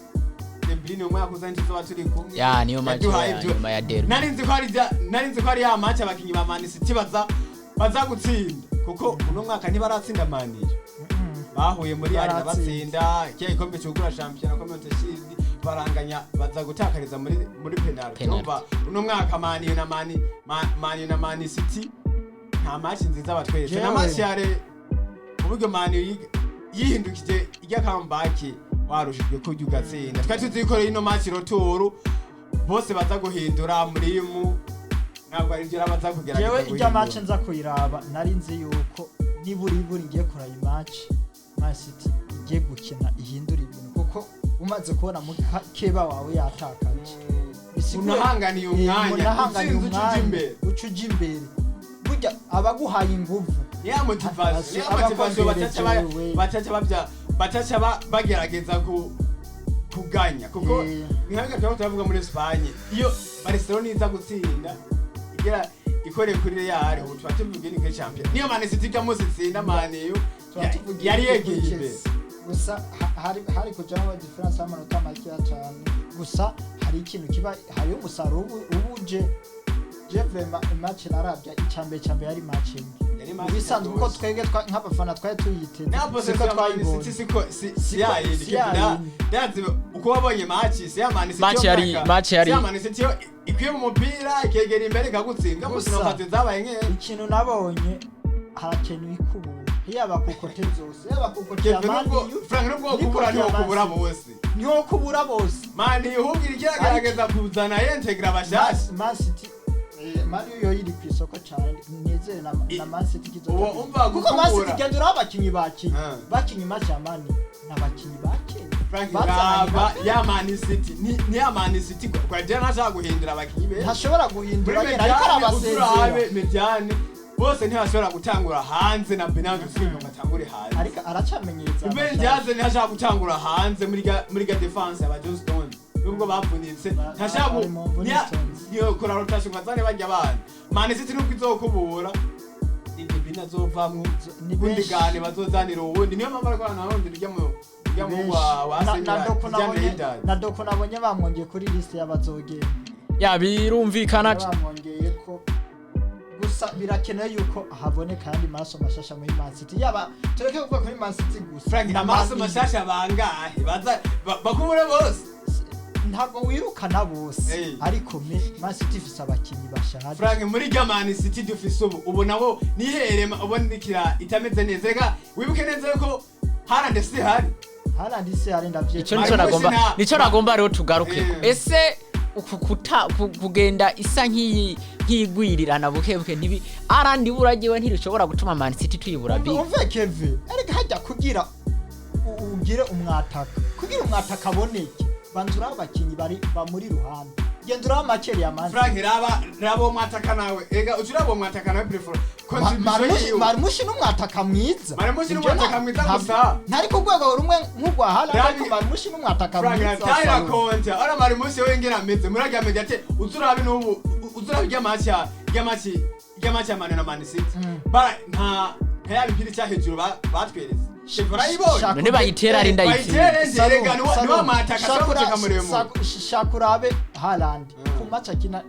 De Bruyne umwaka uza ntituzoba turi kumwe. Ya niyo match Yaduhaye ya ibyo. nyuma ya derby. Nari nzi ko ari ya match abakinyi ba Man City baza gutsinda, kuko uno mwaka ntibaratsinda Man U. Bahuye muri Real Baratsinze. batsinda kya gikombe cyugura shampiyona Community Shield, baranganya, baza gutakariza muri penalty. Penalty. Urumva uno mwaka Man U na Man Man U na Man City nta match nziza batweretse na Jewe. match yare uburyo Man U yihindukije ijya comeback, warushijwe kurya ugatsinda. Twari tuzi ko ino match retour bose baza guhindura murimu, ntabwo ari byo baza kugerageza Jewe ijya match guhindura. nza kuyiraba, nari nzi yuko niburi buri ngiye kuraba match, Man City igiye gukina ihindura ibintu, kuko umaze kubona mukeba wawe yatakaje. Unahanganiye umwanya, Unahanganiye utsinze uca uja umwanya, imbere. uca uja imbere, burya abaguhaye inguvu. Niya motivation, niya motivation Abakongereje bataca bagerageza kuganya kuko ni nka bimwe turavuga muri Espagne, iyo Barcelona iza gutsinda igera ikoreye kuri Real, ubu tuba tuvuga ni kuri champion. Niyo Man City ijya munsi itsinda Man U Tuba tuvuga yari kuri yegeye imbere. Chelsea. Gusa hari kujamo difference y'amanota makeya cyane. Gusa hari ikintu kiba, hariho umusaruro uba uje. Je vraiment match narabya, icambere yari match imwe. Yari match Ubisanzwe uko itaryoshye. twebwe nk'abafana twari tuyiteze Na siko possession ya Man twayibonye. City siko si yayindi. Si yayindi. Ndazi uko wabonye match si ya Man City Match yo match yari- si ya Man City yo ikwiye mu mupira ikegera imbere ikagutsinda gusa. Gusa- Gusa zabaye nkeya. Ikintu nabonye, harakenewe ikubura, yaba ku côté zose, yaba ku côté ya Kevin Man nubwo U, Frank nubwo ni kubura côté ya niwo Man kubura City. bose. Niho kubura bose. Man U ahubwo iriko iragerageza kuzana yentegra abashasha. Man City, Man U yo iri ku isoko cyane, nizere na Man City kizoja Uwo umva kuko Man City gukubura. genda uraba abakinyi bakinye bakinye match ya Man U, ni abakinyi bakinye Frank bazananye raba ya Man City ni ya Man City Guardiola ntashaka guhindura abakinyi benshi. Ntashobora Muri guhindura nyene, ariko médiane arabasezera. uzurabe médiane bose ntibashobora gutangura hanze na Bernardo Silva ngo atangure hanze. Ariko aracamenyereza Ruben abashaka. Dias ntashaka gutangura hanze muri ga defense aba John Stones nubwo bavunitse ntashaka bari mu mvune Stones. niyo kora rotation ngo azane barya abana. Man City nubwo izokubura De Bruyne azovamwo, Ni benshi. Gundogan bazozanira uwundi, niyo mpamvu ariko abantu barondera urya mu wa Na- AC na Milan Doku urya Leydal. na Doku nabonye bamwongeye kuri liste y'abazogenda. Ya birumvikana. Bamwongeye ko gusa birakenewe yuko haboneka ayandi maraso mashasha muri Man City, yaba tureke kuvuga kuri Man City gusa Frank na amaraso Man U. mashasha bangahe baza bakubure bose? Ntabwo wirukana bose, ariko Man City ifise abakinyi bashaje. Frank muri rya Man City dufise ubu nabo niherema ubona itameze neza. Reka wibuke neza yuko Haaland si hari. Haaland se hari ndavye. Ico nico Marcus nagomba nico nagomba rero tugaruke. Ese uku kuta kugenda isa nk'iyi nk'igwirirana buke buke ntibi arandi buragiwe ntirishobora gutuma Man City tuyibura big? Umve Kevin, ariko hajya kugira ugire umwataka, kugira umwataka aboneke, banza urabe abakinyi bari bamuri ruhande, genda urabe amakeri ya Man City. Frank raba uwo mwataka nawe, ega uca uraba uwo mwataka nawe prefer contribution yiwe. Marmushi n'umwataka mwiza. Marmoush ni Ibyo umwataka mwiza gusa. Ntari ku rwego rumwe nk'urwa Haaland, ariko Marmushi n'umwataka Frank mwiza wa Tyler Salon. Conte ora Marmoush we ngera ameze muri rya media ate uzurabe n'ubu uzurabe rya match ya rya match Irya match ya Man U na Man City, bara nta ya mipira ica hejuru batweretse. Chevy urayibonye? None bayitera ari ndayitsinda. Bayitere nje, rega niwa mataka ashobora guteka muremure. Shaka urabe Haaland ku match akina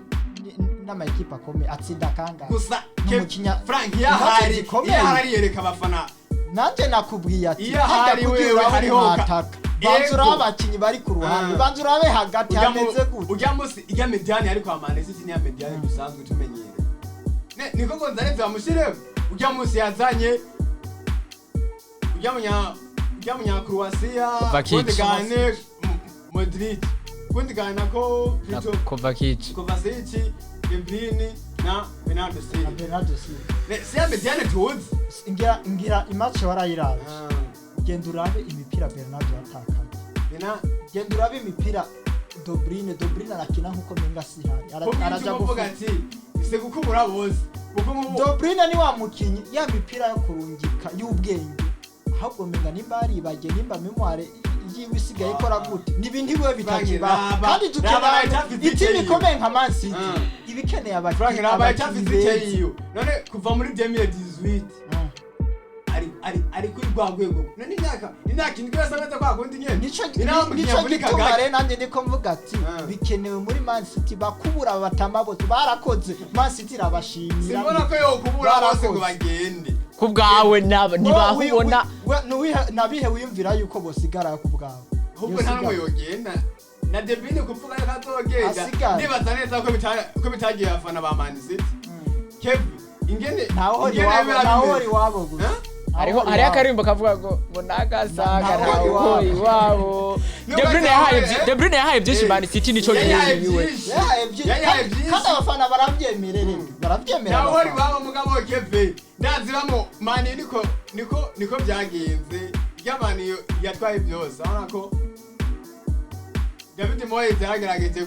n'ama ekipe akomeye atsinda kangahe? Gusa N'umukinya Frank, iyo ahari, zikomeye. iyo ahari yereka abafana. Nanjye nakubwiye ati Iyo ahari hajya kugira wewe urabe hariho umwataka, banza Yego. urabe abakinyi bari ku ruhande, banza urabe hagati hameze gute. Ujya musi ijya médiane ariko wa Man City niya médiane dusanzwe tumenyereye. Niko Gonzalez bamushiremo ujya musi yazanye ujya munya Croatia. Kovacic. Gundogan, Modric, Gundogan nako Na plutôt Kovacic. Kovacic, De Bruyne na Bernardo Na Silva. Bernardo Silva. Si ya médiane tuzi. Ngira i match warayiravye, genda urabe imipira Bernardo yatakaje. Genda urabe imipira De Bruyne. De Bruyne arakina nkuko menga sihari. Kuko Araja uvuga gufu ati ise gukubura bose kuko nk'ubu De Bruyne ni wa mukinyi ya mipira yo kurungika y'ubwenge, ahubwo menga nimba yaribagiye, nimba mémoire yiwe isigaye ikora gute, ni ibintu iwe bitakibaho. Raba Kandi raba dukeneye état physique itimu yiwe. ikomeye nka Man City ibikeneye Frank, raba abakinyi état physique beza. yiwe. None kuva muri 2018 ari kuri rwa rwego. None imyaka 7 yose ameze kwa kundi nyene. Nico Ni naho umukinyi nico avunika gituma gake. rero nanjye ndiko mvuga ati bikenewe muri Man City bakubura batama bose. Barakoze, Man City irabashimira. Simbona ko yokubura bose ngo Barakoze. bagende. Ku bwawe ntibahubona. Nabihe wiyumvira yuko bosigara ku bwawe? Ahubwo nta n'umwe yogenda na De Bruyne kuvuga ko azogenda. Asigara. Ndibaza neza ko bitagiye abafana ba Man City. Kevin ingene Ntaho ingene iwabo, biba ntaho bimeze. iwabo gusa. Huh? Hariho akaririmbo kavuga ngo nagasaga Ntaho ntaho iwabo. iwabo. Nubwo De Bruyne yahaye ataho, De Bruyne yahaye byinshi Man City, nico Yahaye gihe yiwe. byinshi. Yahaye byinshi. Yahaye Kandi byinshi. kandi abafana barabyemerere, barabyemera Naho abafana. iwabo mugabo Kevin ndazi bamo Mani niko byagenze. Irya Mani yatwaye byose, urabona ko David Moyes yaragerageje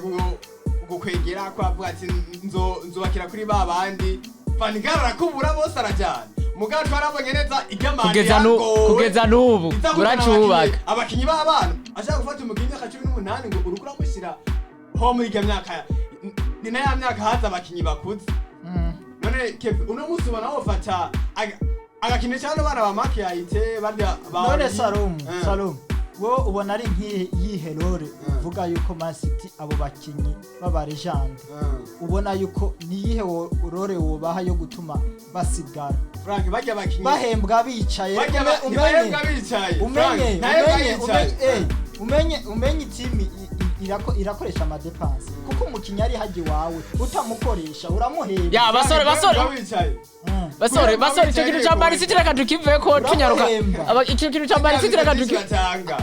gukwegera ko avuga ati nzubakira kuri ba bandi. Van Gaal arakubura bose arajyana, mugabo twarabonye neza irya Mani yagowe. Kugeza n'ubu Iza kuzana uracubaka. abakinyi b'abana, ashaka gufata umukinyi w'imyaka 18 ngo uriko uramushyira ho muri irya myaka, ni na ya myaka haza abakinyi bakuze. None Kevin, uno munsi ubona wofata agakinisha bano bana ba Makiyayite barya ba None Salom, Salom, wowe ubona ari nk'iyi yihe role uvuga yuko Man City abo bakinyi b'aba légende, ubona yuko niyihe role wobaha yo gutuma basigara? Frank, barya bakinyi Bahembwa bicaye. barya ntibahembwa bicaye. Umenye Frank, ntahembwa umenye yicaye. umenye itimi irakoresha ama dépenses, kuko umukinyi ari haji wawe utamukoresha uramuhemba. Ya basore, basore. Ntahembwa bicaye. Basore, basore, icyo kintu cya Man City reka tukiveko tunyaruka. Uramuhemba. Icyo kintu cya Man City reka tuki Batanga.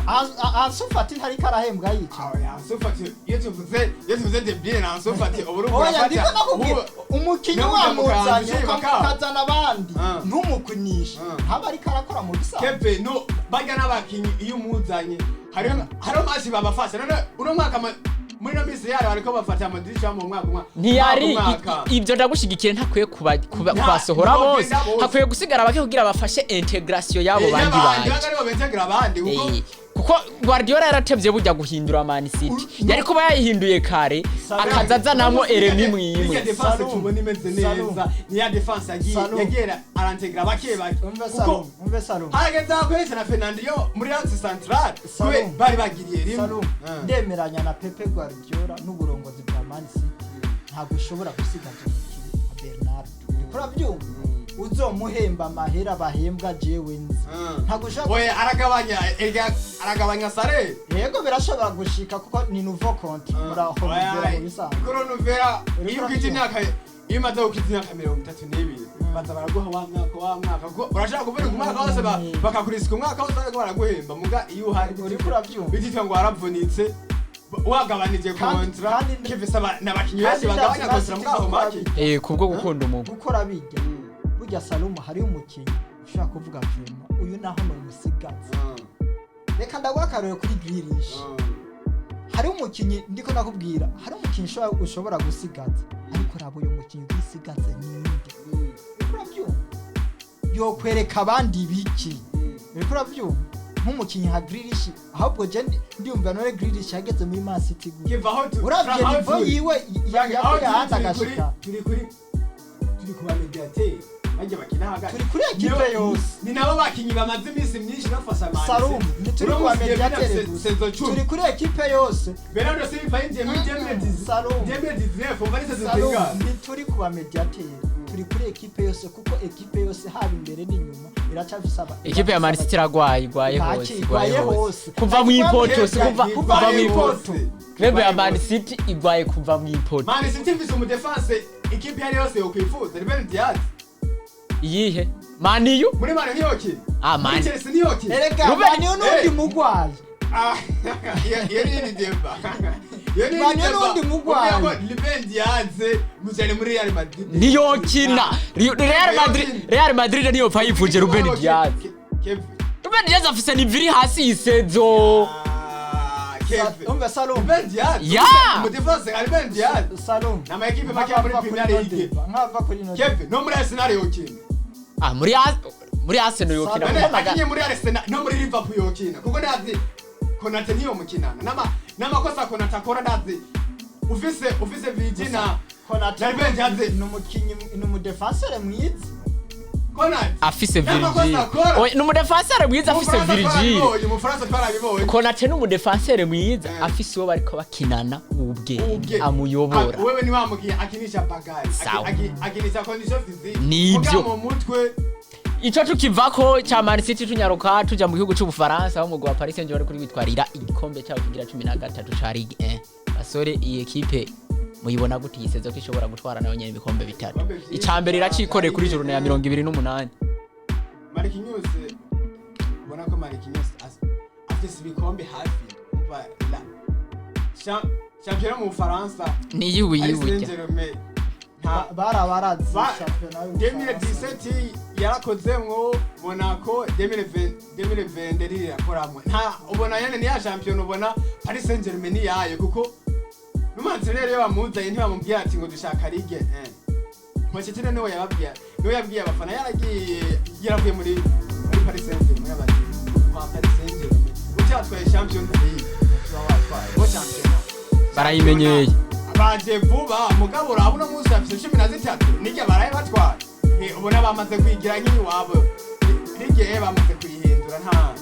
Ansu Fati ntariko arahembwa yicaye. Oya, Ansu Fati, iyo tuvuze De Bruyne na Ansu Fati ubu urumva Oya, urafata ndiko nakubwira umukinyi Nawe wamuzanye ukamukanza ukazana abandi ntumukunishe, ntaba ariko arakora mu bisanzwe. Keve no barya n'abakinyi iyo umuzanye hariho match babafasha. None uno mwaka muri no minsi yari bariko bafata amadirisha mu mwaka umwe. Ntiyari Mwaka. Ibyo ndagushigikiye, ntakwiye kubasohora bose. Ntibogenda bose. Hakwiye gusigara bake kugira bafashe intégration y'abo bandi bandi baje. bari babentegra abandi kuko Kuko Guardiola yaratevye burya guhindura Man City, yari kuba yayihinduye kare akaza azanamwo eremi Irya mwimwe. défense Salum. tubona imeze Salum. neza ni ya défense yagiye Salum. yagiye arantegra bake bake Umve kuko Salum, umve Salum. harageze akoresha na Fernandinho muri axe central Salum. kube bari bagiriye rimwe. Salum, ndemeranya na Pepe Guardiola n'uburongozi bwa Man City, ntabwo ushobora gusigaza umukinyi nka Bernardo, uriko urabyumva, uzomuhemba amahera bahembwa jewe nzi. Ntabwo ushobora. Oya, aragabanya, erega aragabanya sare. Yego, birashobora gushika kuko ni nouveau contrat, muraho mugera mu bisanzwe. Koronuvera Uriko iyo ukije urabyumva. imyaka, iyo umaze gukiza imyaka 32, baza baraguha wa mwaka kuko urashaka kuvunika umwaka wose, bakakurisika umwaka wose bariko baraguhemba, muga iyo uhari Uriko urabyumva. bititwa ngo waravunitse wagabanije Kandi contrat. Kivise n'abakinyi benshi kandi bagabanya ndazi contrat Man City mwaho gukora make. bijya. Kubwo gukunda umugwi. Gukora bijya burya, Salomo, hariho umukinnyi ushobora kuvuga vraiment uyu naho ni umusigazi. Reka ndaguha akarorero kuri Grealish. Hariho umukinnyi, ndiko nakubwira, hariho umukinnyi ushobora gusigaza, ariko raba uyu mukinnyi ugisigaze ninde? Uriko urabyumva, yokwereka abandi biki? Uriko urabyumva, nk'umukinnyi nka Grealish, ahubwo je ndiyumva none Grealish yageze muri Man City gute? Kiva aho Uravye Frank, aho niveau turi. yiwe Frank, aho yakuye ahandi turi, turi agashika. kuri turi kuri turi Turi kuba médiateur bajya bakina hagati. Turi kuri ekipe yose. Ni nabo bakinyi bamaze iminsi myinshi bafasha Man Salum, ntituri Uno kuba munsi Devine médiateur afise gusa, saison 10. turi kuri ekipe yose. Bernardo Silva yinjiye muri 2019. Salum. 2019, umva, ni saison Salum, zingahe? ntituri kuba médiateur, turi kuri ekipe yose, kuko ekipe yose haba imbere n'inyuma iracafise aba Ikipe ya Man City iragwaye, igwaye Ntaki, hose, igwaye igwaye hose hose. kuva mu ipoto, si kuva Kuva kuva mu mu ipoto. ipoto. Club ya Man City igwaye kuva mu ipoto. Man City ifise umudefense ikipe iyo ari yose yokwifuza, Ruben Dias. Iyihe? Man U? Muri Man ntiyokina. Ah, Muri Man. Chelsea ntiyokina. Erega Ruben- Man U n'undi Eh. mugwayi. Ah, iyo ni iyindi demba. Iyo ni Man iyindi U demba. n'undi mugwayi. Ubwira ko Ruben Dias mujane muri Real Madrid. Ntiyokina. Real Madrid, Real Madrid niyo pfa yifuje Ruben Dias. Kevin. Ruben Dias afise niveau iri hasi y'isaison. Ah, Kevin. Umva Salum. Ruben Dias. Ya! Umudefense nka Ruben Dias. Salum. Nama ekipe make muri Premier League. Nkava kuri ino. Kevin, no muri Arsenal yokina. Ah, muri Arsenal yokina. Salum. None kuko akinye muri Arsenal no muri Liverpool yokina, kuko ndazi Konate niyo mukinana. N'amakosa Konate akora, ndazi ufise Virgil na Konate Ruben Dias. ni umukinyi, ni umudefenseur mwiza. Konate Afise N'amakosa Virgil. akora. Oya, ni umudefenseur mwiza afise Umufaransa Virgil. twarabibonye, umufaransa twarabibonye. Konate ni umudefenseur mwiza Eh. afise uwo bariko bakinana ubwenge Ubwe. amuyobora. Ah, wewe ni wa mukinyi akinisha bagari. Sawa. Akinisha condition physique. Nibyo. Mugabo mu mutwe. Ico tukivako ca Man City, tunyaruka tuja mu gihugu c'Ubufaransa, aho umugwi wa Paris Saint-Germain kuri witwarira igikombe cabo kigira 13 ca Ligue 1. Basore, iyi ekipe muyibona gute iyi saison ko ishobora gutwara nayo nyene ibikombe bitatu? Ibikombe vyinshi. Ica mbere iracikoreye kuri journée ya 28. Marquinhos, ubona ko Marquinhos afise ibikombe hafi, umva la championnat mu Bufaransa. Niyiwe Paris yiwe. Saint-Germain nta Barabarazi shampiyona y'Ubufaransa. 2017 yarakozemwo Monaco, 2020 2020 rirakoramwo, nta ubona nyene ni ya champion, ubona Paris Saint-Germain ni yayo, kuko n'umantreneri iyo bamuzanye ntibamubwira ati ngo dushaka Ligue 1. Pochettino niwe yababwiye, niwe yabwiye abafana, yaragiye, yaravuye muri Paris Saint-Germain, yabati kwa Paris Saint-Germain ucyatwaye Champions League tuba watwaye bo championnat. Barayimenyeye. Baje vuba, mugabo urabona umunsi afise 13 nirya baraye batwara. Ubona bamaze kwigira nk'iwabo Ligue E, bamaze kuyihindura, nta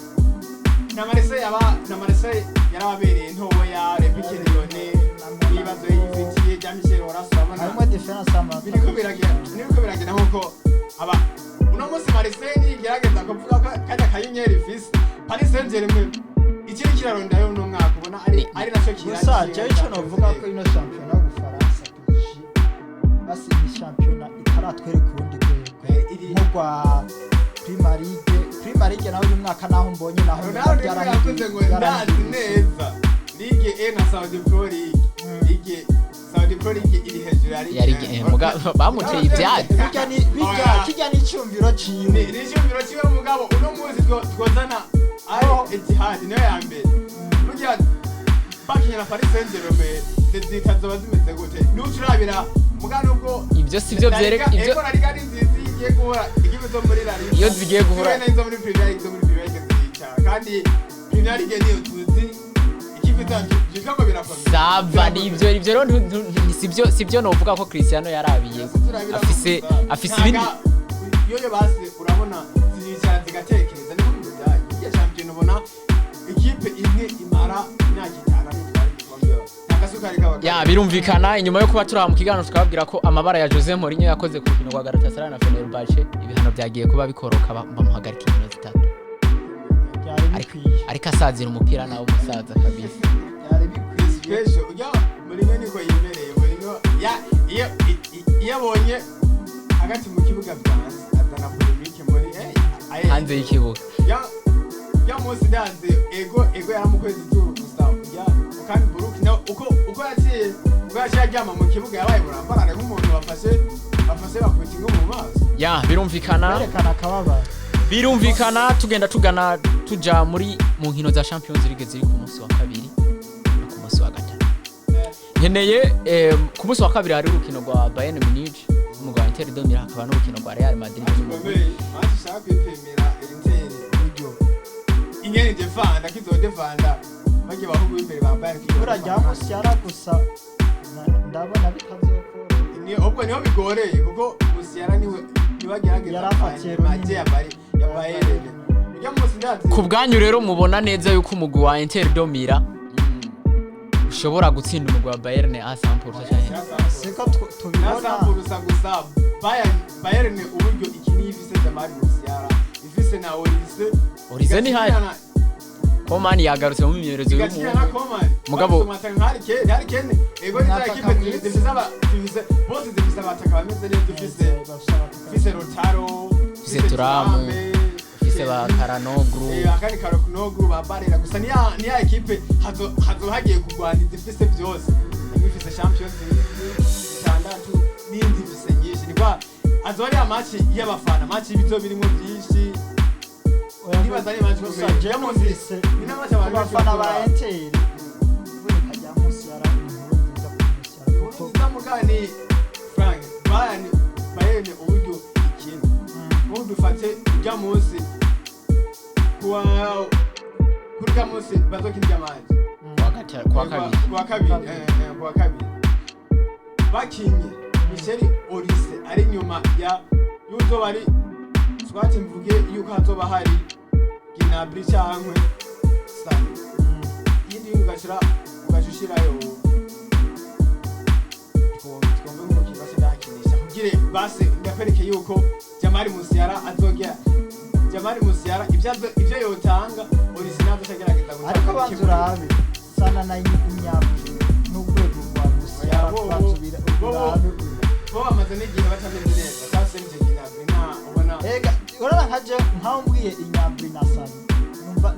na Marseille yaba na Marseille yarababereye ntoya. Olympique Lyonnais ibibazo yifitiye bya Michel Horace, urabona Harimo différence y'amanota. Biriko biragenda nkuko aba uno munsi Marseille nigerageza kuvuga ko kajya kanyenyeri ifise, Paris Saint-Germain ikiri kiraronderayo uno mwaka, ubona ari naco Gusa jewe ico novuga ko ino shampiyona y'Ubufaransa, PSG basi ni shampiyona itaratwereka urundi rwego nk'urwa Premier League. Premier League nawe uyu mwaka naho mbonye naho Ronaldo niko yavuze ngo ndazi neza Ligue E na Saudi Pro League. Ligue Saudi Pro League iri hejuru ya Ligue Ya Ligue E. E, bamuteye ivyatsi. Bijya ni bijya Oya. kijya ni icyumviro ciwe. Ni icyumviro kiwe, mugabo uno munsi twozana Al Ittihad niyo ya mbere. Burya bakinye na Paris Saint-Germain zita zoba zimeze gute? Nucurabira muga nubwo Ivyo sivyo vyereka ivyo. Eko La Liga ni nziza, iyo igiye guhura ikipe zo muri La Liga. Iyo zigiye guhura. Zihuye n'izo muri Premier League, zo muri Premier League ziricara. Kandi Premier League niyo tuzi ikipe zacu vyitwa ngo birakomeye. Ça va, nivyo, ivyo rero sivyo novuga ko Cristiano yarabiye afise ibindi. Iyo basi urabona ziricara zigatekereza, niko mu Budage irya champion ubona ikipe imwe imara imyaka 5 itwara igikombe, nta gasukari kaba. Ya, birumvikana. Inyuma yo kuba turi mu kiganiro tukababwira ko amabara ya Jose Mourinho yakoze ku rukino rwa Galatasaray na Fenerbahce, ibihano byagiye kuba bikoroka, bamuhagarika inkino zitatu. Byari bikwiye. Ariko asazira umupira nawe umusaza kabisa. Byari bikwiye. Special ujya Mourinho niko yimereye. Mourinho ya iyo abonye hagati mu kibuga byanze azana polémique muri hanze y'ikibuga. Ya munsi ndazi ego yaramukwezi izuru gusa ujya kandi Buruk na uko yaciye aryama mu kibuga yabaye burambarare nk'umuntu bafashe bakubita ingo mu maso. Ya, birumvikana. Berekana akababaro. Birumvikana, tugenda tugana tuja mu nkino za Champions League ziri ku munsi wa kabiri no ku munsi wa gatatu. Nkeneye ku munsi wa kabiri hari urukino rwa Bayern Munich n'umugwi wa Inter de Milan, hakaba n'urukino rwa Real Madrid n'umugwi Gikomeye match ishaka kwipimira Inter uburyo ingene defanda kizodefanda bagiye bahungu b'imbere ba Bayern. Ibura rya Musiala gusa ndabona bitazokora. Ni ubwo niho bigoreye kuko Musiala niwe nibagerageza Yarafatiye runini. maje ya Bari ya Bayern. Ujya munsi ndazi. Ku bwanyu rero mubona neza yuko umugwi wa Inter de Milan ushobora gutsinda umugwi wa Bayern a 100% canke? Siko tubibona. Nasampurusa gusa Bayern uburyo ikini ifise Jamal Musiala, ifise na Olise. Olise ni hayi. Coman yagarutse mu myimenyerezo Igakina na y'umuhungu. Coman. Mugabo- Harry Kane ego ni za Mwataka ekipe mwiza. zifise aba zifise bose zifise abataka bameze neza, ufise Rotaro, Ufise Thuram, ufise ba Karanoglu. Akandi Karanoglu ba Barella gusa niya ekipe hazo hagiye kurwana izifise byose, imwe ifise Champions League itandatu n'indi ifise nyinshi, ni kwa azoba ari match y'abafana, match y'ibitego birimo byinshi. Ndibaza ari match Gusa ikomeye. je numvise Ni na match abantu ku bafana ba benshi Inter iboneka rya Musiala ni inkuru nziza kuri Musiala kuko nziza mugani Frank Bayern uburyo ikina, ubu dufate ujya munsi kuwa kuri ka munsi bazokina irya match Kuwa kabiri. Kuwa kabiri, kuwa kabiri bakinye Michel Olise ari inyuma ya yuzoba ari swati, mvuge yuko hazoba hari Gnabry cankwe Sane, iyindi ugaca ushirayo twumve nk'umukinnyi base ndahakinisha kugire base ndakwereke yuko Jamal Musiala azogera, Jamal Musiala ivyo yotanga Olise nazo agerageza gutanga. Ariko banza urabe sana na Inyabri n'urwego rwa Musiala. Oya, Banza urabe. Bo bamaze n'igihe batameze neza, sasa Serge Gnabry nta ubona. Ega urabona nka je nkaho mbwiye Inyabri na Sane numva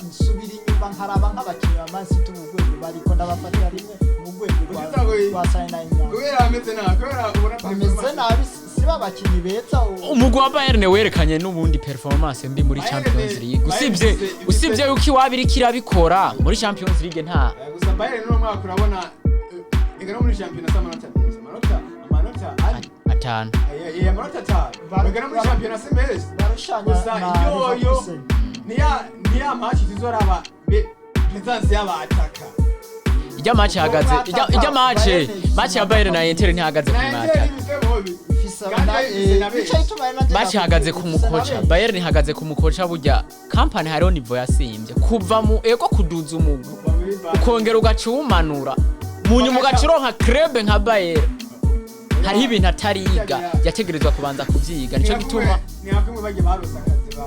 nsubira inyuma nkaraba nk'abakinnyi ba Man City mu rwego bariko ndabafatira rimwe mu rwego Ugize ngo rwa Sane na Inyabri. Kubera bameze nabi, kubera ubona Bameze nabi, si babakinnyi beza Umugwi wa Bayern werekanye n'ubundi performance mbi muri Bayern Champions League, Bayern usibye usibye yuko iwabo iriko irabikora muri Champions League nta Gusa Bayern n'uno mwaka urabona ega no muri shampiyona si amanota menshi, amanota ari 5. Amanota 5 ega no muri shampiyona si menshi. Barushanya Gusa na yoyo Leverkusen. niya match tuzoraba presence y'abataka. Ijya match ihagaze ijya match ya Bayern na Inter ntihagaze ku Na Inter mwataka. ibise bobi Ifise Kandi ifise na benshi. nico gituma rero nanje Match ihagaze ku ifise na mukoca. benshi. Bayern ihagaze ku mukoca, burya Kompany hariho niveau yasimbye kuva mu ego kuduza umugwi Kuva muri Bayern. ukongera ugaca uwumanura mu nyuma ugaca uronka club nka Bayern, hariho ibintu atariga, yategerezwa kubanza kuvyiga, nico gituma Ni hakumwe bagiye barose akazi ba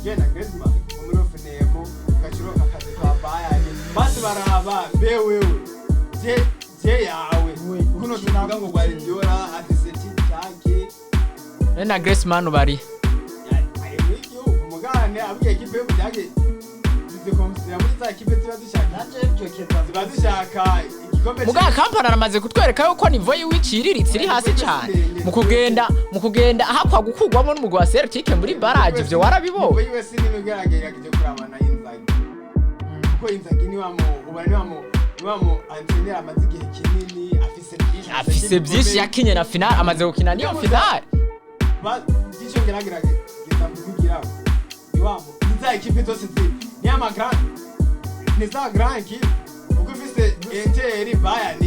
Jena Griezmann wo muri Hoffenheim, ugacironka akazi kwa Bayern, basi baraba mbe wewe je yawe We, kuno ukina tuvuga ngo Guardiola afise tiki-taki. Na Griezmann bari Ari muri igihugu umugane abwiye ekipe y'Ubudage zikonsidera muri za ekipe ziba zishaka Nanje ibyo keza ziba zishaka igikombe. Muga Kompany aramaze kutwereka yuko niveau yiwe iciriritse, iri hasi cyane mu kugenda ahakwa gukurwamo n'umugwi wa Celtic muri barrage, ivyo warabibonye. Nivo yiwe si nini ugerageje kurabana Inzaghi, kuko Inzaghi ni wa mu ubona ni wa mu entraîneur amaze igihe kinini, afise byinshi. Afise byinshi, yakinye na finale, amaze gukina niyo finale. Icyo ngerageza kukugira ni wa mu ni za ekipe zose ni ama grand, ni za grand équipe, kuko ifise Inter, Bayern,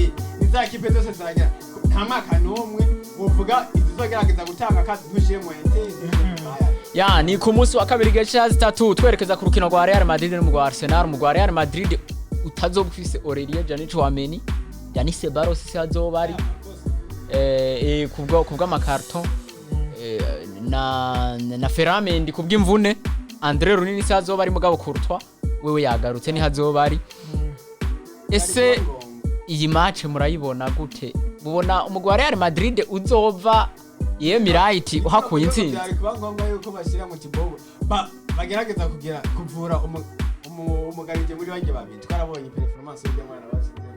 ni za ekipe zose ziragira nta mwaka n'umwe wovuga izizogerageza gutanga akazi ntushire mu Inter, ntushire mu Bayern. Ya ni ku munsi wa kabiri igihe cya 3 twerekeza ku rukino rwa Real Madrid n'umugwi wa Arsenal. Umugwi wa Real Madrid utazoba ufise Aurelien Dani Tchouameni, Dani Ceballos si azoba ari kubw'amakarton na Ferland Mendy kubw'imvune, Andre Lunin si azoba ari, mugabo Courtois wewe yagarutse niho azoba ari. Ese iyi match murayibona gute? Mubona umugwi wa Real Madrid uzova Emirates uhakuye intsinzi? Byari kuba ngombwa yuko bashyira mu kibobo bagerageza kugira kuvura umugarije muri bange babiri, twarabonye performance y'urya mwana bashyizemo.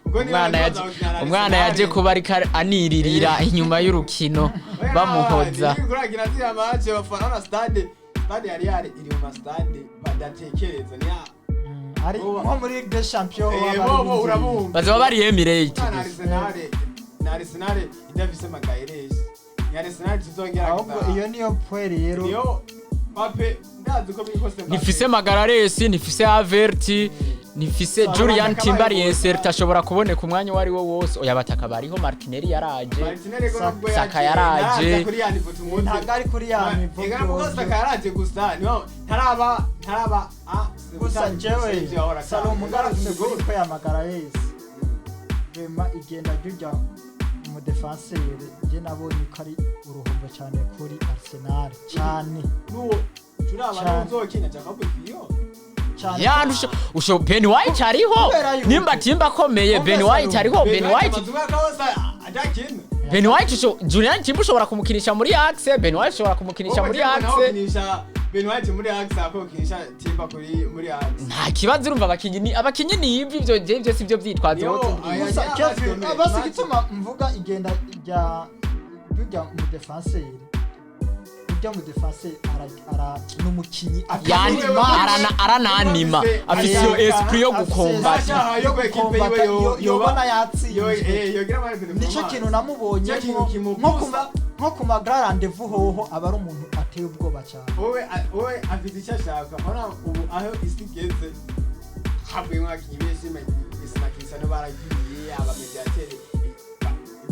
Kuko niba Umwana yaje baza gukina na umwana Arsenal, yaje kuba ariko aniririra inyuma y'urukino oya, bamuhoza. nibwo kuragira ziriya match abafana na stade yari iri mu mastade badatekereza ni ya Ari nko muri Ligue des Champions baba bo binjiye. urabumva. Bazoba bari Emirates na gusa. Arsenal na Arsenal idafise Magalhaes, ni Arsenal tuzongera Ahubwo iyo niyo point rero. Niyo Mbappe, ndazi ko biri kose Mbappe. Ntifise Magalhaes, ntifise Havertz. Ntifise Saba Julian abataka Timber bari insert ashobora kuboneka umwanya uwo ari wo wose. Oya, abataka bariho, Martinelli yaraje. Martinelli ko nubwo Saka yaje, yaraje. naraza kuri ya niveau tumuzi. Ntabwo ari kuri ya niveau Ega nubwo byose. Saka yaraje gusa niho ntaraba a Gusa jewe Salomo, ngarutse kuri ko yamagara yese, vraiment igenda ry'urya umudefanseri, je nabonye ko ari uruhombo cyane kuri Arsenal cyane. Nuwo turaba Cyane. n'uzokina Jacob Kiyo. Cyane. Ya, usho Ben White ariho. Kubera yuko- Nimba Timber akomeye, Ben Umva White ariho, Ben White. Bazuba kose adakina. Ben White Julian Timber ushobora kumukinisha muri axe, Ben White ushobora kumukinisha muri axe. Kinisha Ben White muri axe ako kinisha Timber kuri muri axe. Nta kibazo, urumva abakinyi ni ivi, ivyo je ivyo sivyo vyitwazo. Yo, Wowe aya- Gusa ya, Kevin, match basi match. igituma mvuga igenda rya ry'urya umudefanseri, urya mudefanseri ara n'umukinyi Yani afise match. arananima, afise iyo esprit yo gukombata. Ashaka yo equipe yiwe Kombata, yobona yoba yo yatsinzwe. Yogira amahirwe. Nicyo kintu namubonye. Nicyo kintu kimubuza. Nko ku ma grand rendez-vous hoho aba ari umuntu ateye ubwoba cyane. Wowe afite icyo ashaka. Mbona ubu aho isi igeze havuyemo abakinnyi benshi, Messi na Cristiano baragiye, abamediateri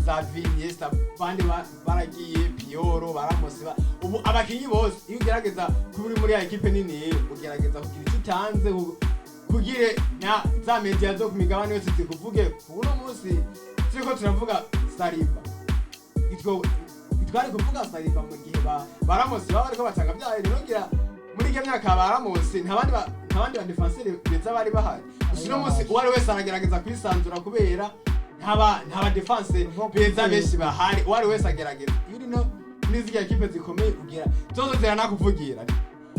Xavi, Iniesta, bandi baragiye, Pioro, baramosi ubu abakinnyi bose, iyo ugerageza kuba uri muri ya ekipe nini, ugerageza kugira icyo utanze kugire na za media zo ku migabane yose zikuvuge. Uno munsi turiko turavuga Saliba, itwo twari kuvuga Saliba mu gihe ba Ramos baba bariko batanga bya rero ngira muri iyo myaka ba Ramos nta bandi ba défenseur beza bari bahari. Gusa uno munsi uwo ari wese aragerageza kwisanzura kubera ntaba défense beza benshi bahari. Uwo ari wese agerageza. Iyo uri no muri ziriya ekipe zikomeye ugira zozo ziranakuvugira.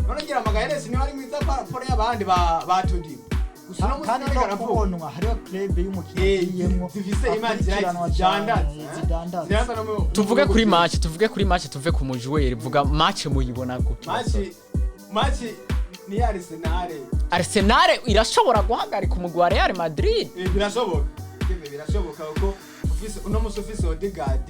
None ngira Magalhaes niwe ari mwiza par rapport y'abandi ba Todibo. Gusa uno munsi Kandi ariko no aravuga. kubonwa hariho club y'umukinnyi agiyemwo Zifise image akurikiranwa zidandaza, cyane, eh? zidandaza. Zidandaza no Tuvuge mu kuri bihugu. match, tuvuge kuri match, tuve ku mujuweri. Vuga match, muyibona gute? Match ni ya Arsenal. Arsenal irashobora guhagarika umugwi wa Real Madrid? Birashoboka. Kevin, birashoboka kuko ufise uno musi ufise Odegaard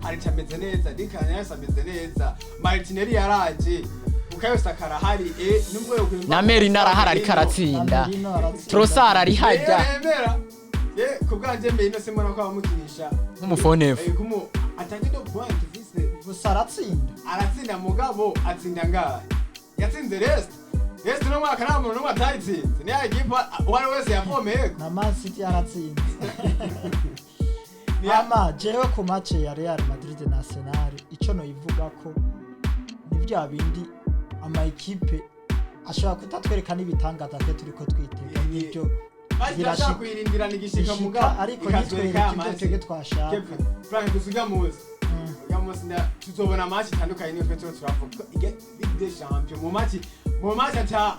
arica ameze neza, Declan Rice ameze neza, Martinelli yaraje, Bukayo Saka arahari, nubwo yokwimba. Na Merino arahari, ariko aratsinda. Merino aratsinda. Trossard ari hajya. Yemera ye ku bwanje Merino simbona ko abamukinisha Nk'umufonefu. Kumu atange no point ufise. Gusa aratsinda. Aratsinda, mugabo atsinda ngahe? Yatsinze Leicester no mwaka nta muntu n'umwe atayitsinze, niyo ekipa uwo ari wese yavomeyeko. Na Man City aratsinze. Ama jewe ku match ya Real Madrid na Arsenal, ico noyivuga ko ni bya bindi ama ekipe ashobora kutatwereka n'ibitangaza twe turiko twitega, nibyo. Basi turashaka kuyirindirana igishika, Ishika, mugabo ariko ikatwereka ntitwereke ya ibyo match. twebwe twashaka. Kevin, Frank, gusa ujya munsi tuzobona match itandukanye niyo twe tuba turavuga Ligue des Champions. Mu match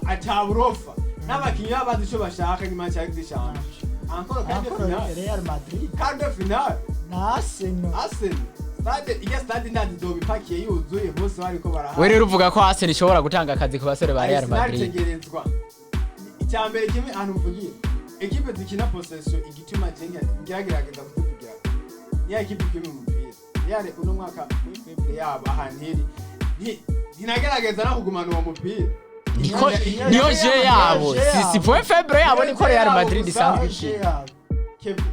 ata burofa n'abakinyi baba bazi ico bashaka, ni match ya Ligue des Champions encore quart de Encore finale. Real Madrid Quart de finale. Na Arsenal. Arsenal stade, iya stade ndazi izoba ipakiye yuzuye bose bariko baraha. We rero uvuga ko Arsenal ishobora gutanga akazi ku basore ba Real Arsenal Madrid? Itegerezwa. Icya mbere kimwe ahantu mvugira ekipe zikina possession, igituma je ngeragerageza kuzivugira, niya ekipe ikina umupira. Real uno mwaka kuri faible yabo ahantu iri ntinagerageza no kugumana uwo mupira. Niko niyo jeu yabo, si point faible yabo, niko Real Madrid isanzwe ikina. Kevin,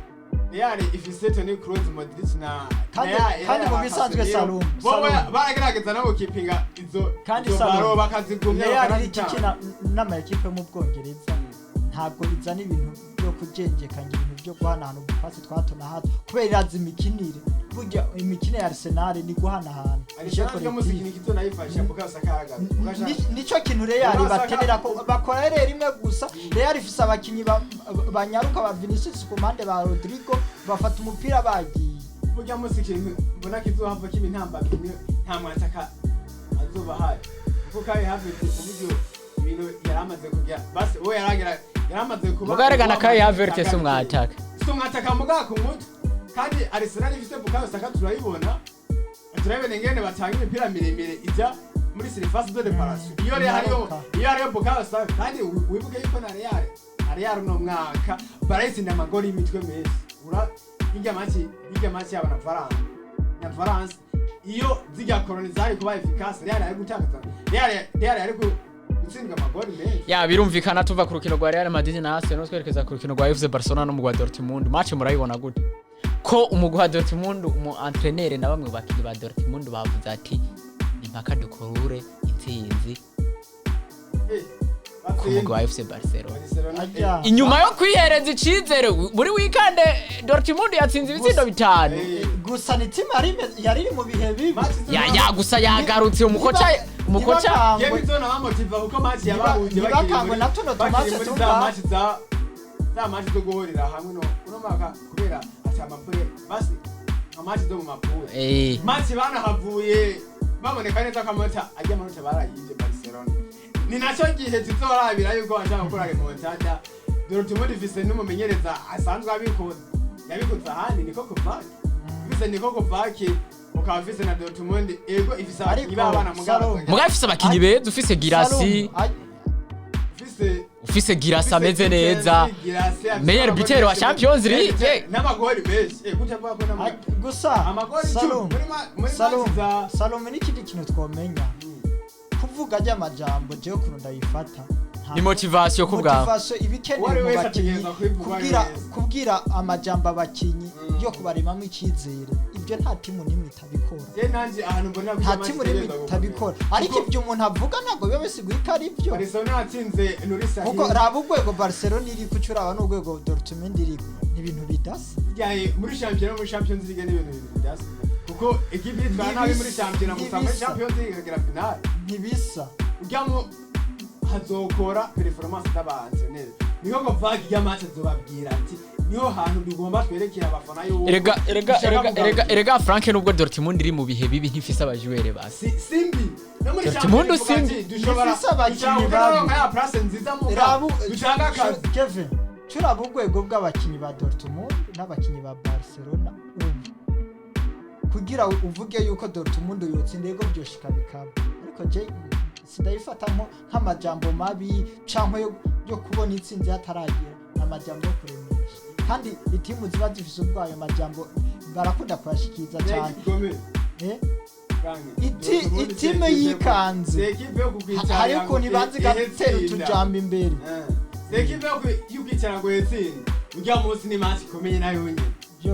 Real ifise Toni Kroos, Modric na Kandi mu bisanzwe Casemiro. Salum, Bo Salum. baragerageza no gukipinga izo Kandi izo Salum, baro bakazigumya, Real iri bakanazitanga. ikina n'ama ekipe yo mu Bwongereza ntabwo izana ibintu byo kujenjekanya, ibintu byo guhanahana udupasi twa hato na hato, kubera irazi imikinire. Burya imikinire ya Arsenal ni guhanahana. Arsenal yo musi ikintu kizonayifasha, Bukayo Saka aragaruka. Nico kintu Real Bukayo Saka- bakenera ko bakora rero rimwe gusa. Real ifise abakinyi banyaruka ba Vinicius ku mpande, ba Rodrigo bafata umupira bagiye. Burya musi ikintu mbona kizohava kiba intambamyi, nta mwataka azoba ahari, kuko Kai Havertz uburyo ibintu yari amaze kujya, basi we yaragera yari amaze kuba. Mugabo erega Kai Havertz si umwataka. Si umwataka mugabo ku mutwe, kandi Arsenal ifise Bukayo Saka, turayibona ingene batanga imipira miremire ijya muri surface de réparation iyo rero hariyo Inyaruka. iyo hariyo Bukayo Saka. Kandi wibuke yuko na Real uno mwaka barayitsinda amagori y'imitwe menshi. Ura hirya match yabo na Valence, iyo zirya koroni zari kuba efficace, Real yari gutakaza, Real yari Gutsindwa amagoli menshi. Ya, birumvikana. Tuva ku rukino rwa Real Madrid na Arsenal, twerekeza ku rukino rwa FC Barcelona n'umugwi wa Dortmund. Match murayibona gute, ko umugwi wa Dortmund, umu entraîneur na bamwe mu bakinyi ba Dortmund bavuze ati ni mpaka dukurure intsinzi ku mugwi wa FC Barcelona? Barcelona. Ajya. Inyuma yo kwihereza icizere muri weekend, Dortmund yatsinze ibitsindo 5. Gusa ni timu yari iri mu bihe bibi. Ya, gusa yagarutse umukoca, umukoca. Ntibakangwe. Yewe zona bamotiva kuko match yabahuje Ntibakangwe na tuno bakiri tumace muri za tungahe. match za match zo guhurira hamwe no uno mwaka, kubera ati amapure basi nka match zo mu mapure. Match banahavuye baboneka neza ko amanota ajya, amanota barayivye Barcelona. Ni nacyo gihe tuzorabira yuko bashaka gukora remontada. Dortmund ifise n'umumenyereza asanzwe abikoze, yabikoze ahandi, Niko Kovac. Ifise Niko Kovac, ukaba ufise na Dortmund, ego ifise abakinyi Ariko, b'abana mugabo. Salom, Mugabo ifise abakinyi beza, ufise Girasi. Salom, Ifise Ufise Girasi ameze neza, meilleur buteur wa Champions League. N'amagori menshi. Gute avuga ko gusa amagori 10 Salom, muri Salom, match za Salom, n'ikindi kintu twomenya kuvuga ry'amajambo, jewe ukuntu ndabifata Ni motivation ku bwawe. Motivation iba ikenewe Uwo ari mu wese bakinyi, ategerezwa kubivuga, kubwira ari wese. kubwira amajambo abakinyi yo kubaremamo icyizere. Ibyo nta timu n'imwe itabikora. Je nanje ahantu mbona ko Nta match timu n'imwe itegerezwa itabikora, gukomera. ariko Kuko ibyo umuntu avuga ntabwo biba bisiguye ko ari byo. Barcelona yatsinze Nuri Sahin. Kuko raba urwego Barcelona iri kucuraba n'urwego Dortmund iri, ni ibintu bidasa. Ryaye muri shampiyona, muri Champions League ni ibintu bibiri bidasa, kuko ekipe yitwara nabi muri shampiyona gusa muri Ntibisa. Champions League ikagera finale. Ntibisa. Ujyamo hazokora performance z'abantu niho Kovac ijya match azobabwira ati niho hantu tugomba twerekera abafana yuko Erega, erega, dushaka erega, erega, kugaruka. erega Frank, nubwo Dortmund iri mu bihe bibi, ntifise abajoueur basi. Simbi no muri Dortmund Champions League simbi. ati dushobora Ifise abakinyi dushobora babi. kuronka ya place nziza mu Rabu dushaka akazi. Kevin, turaba urwego bw'abakinyi ba Dortmund n'abakinyi ba Barcelona ubu, kugira uvuge yuko Dortmund yotsinda, yego byoshika bikaba, ariko je sindayifata nk'amajambo mabi canke yo kubona intsinzi hataragera. Ni amajambo yo kuremesha, kandi itimu ziba zifise ubwayo majambo barakunda kuyashikiriza cyane. Eh? Itime yikanze. Ekipe yo kukwicara Hariho ukuntu ibanza igatera utujambo imbere. Ekipe yo kwicara ngo yetsinde ujya munsi ni match ikomeye nayo nyene. Yo.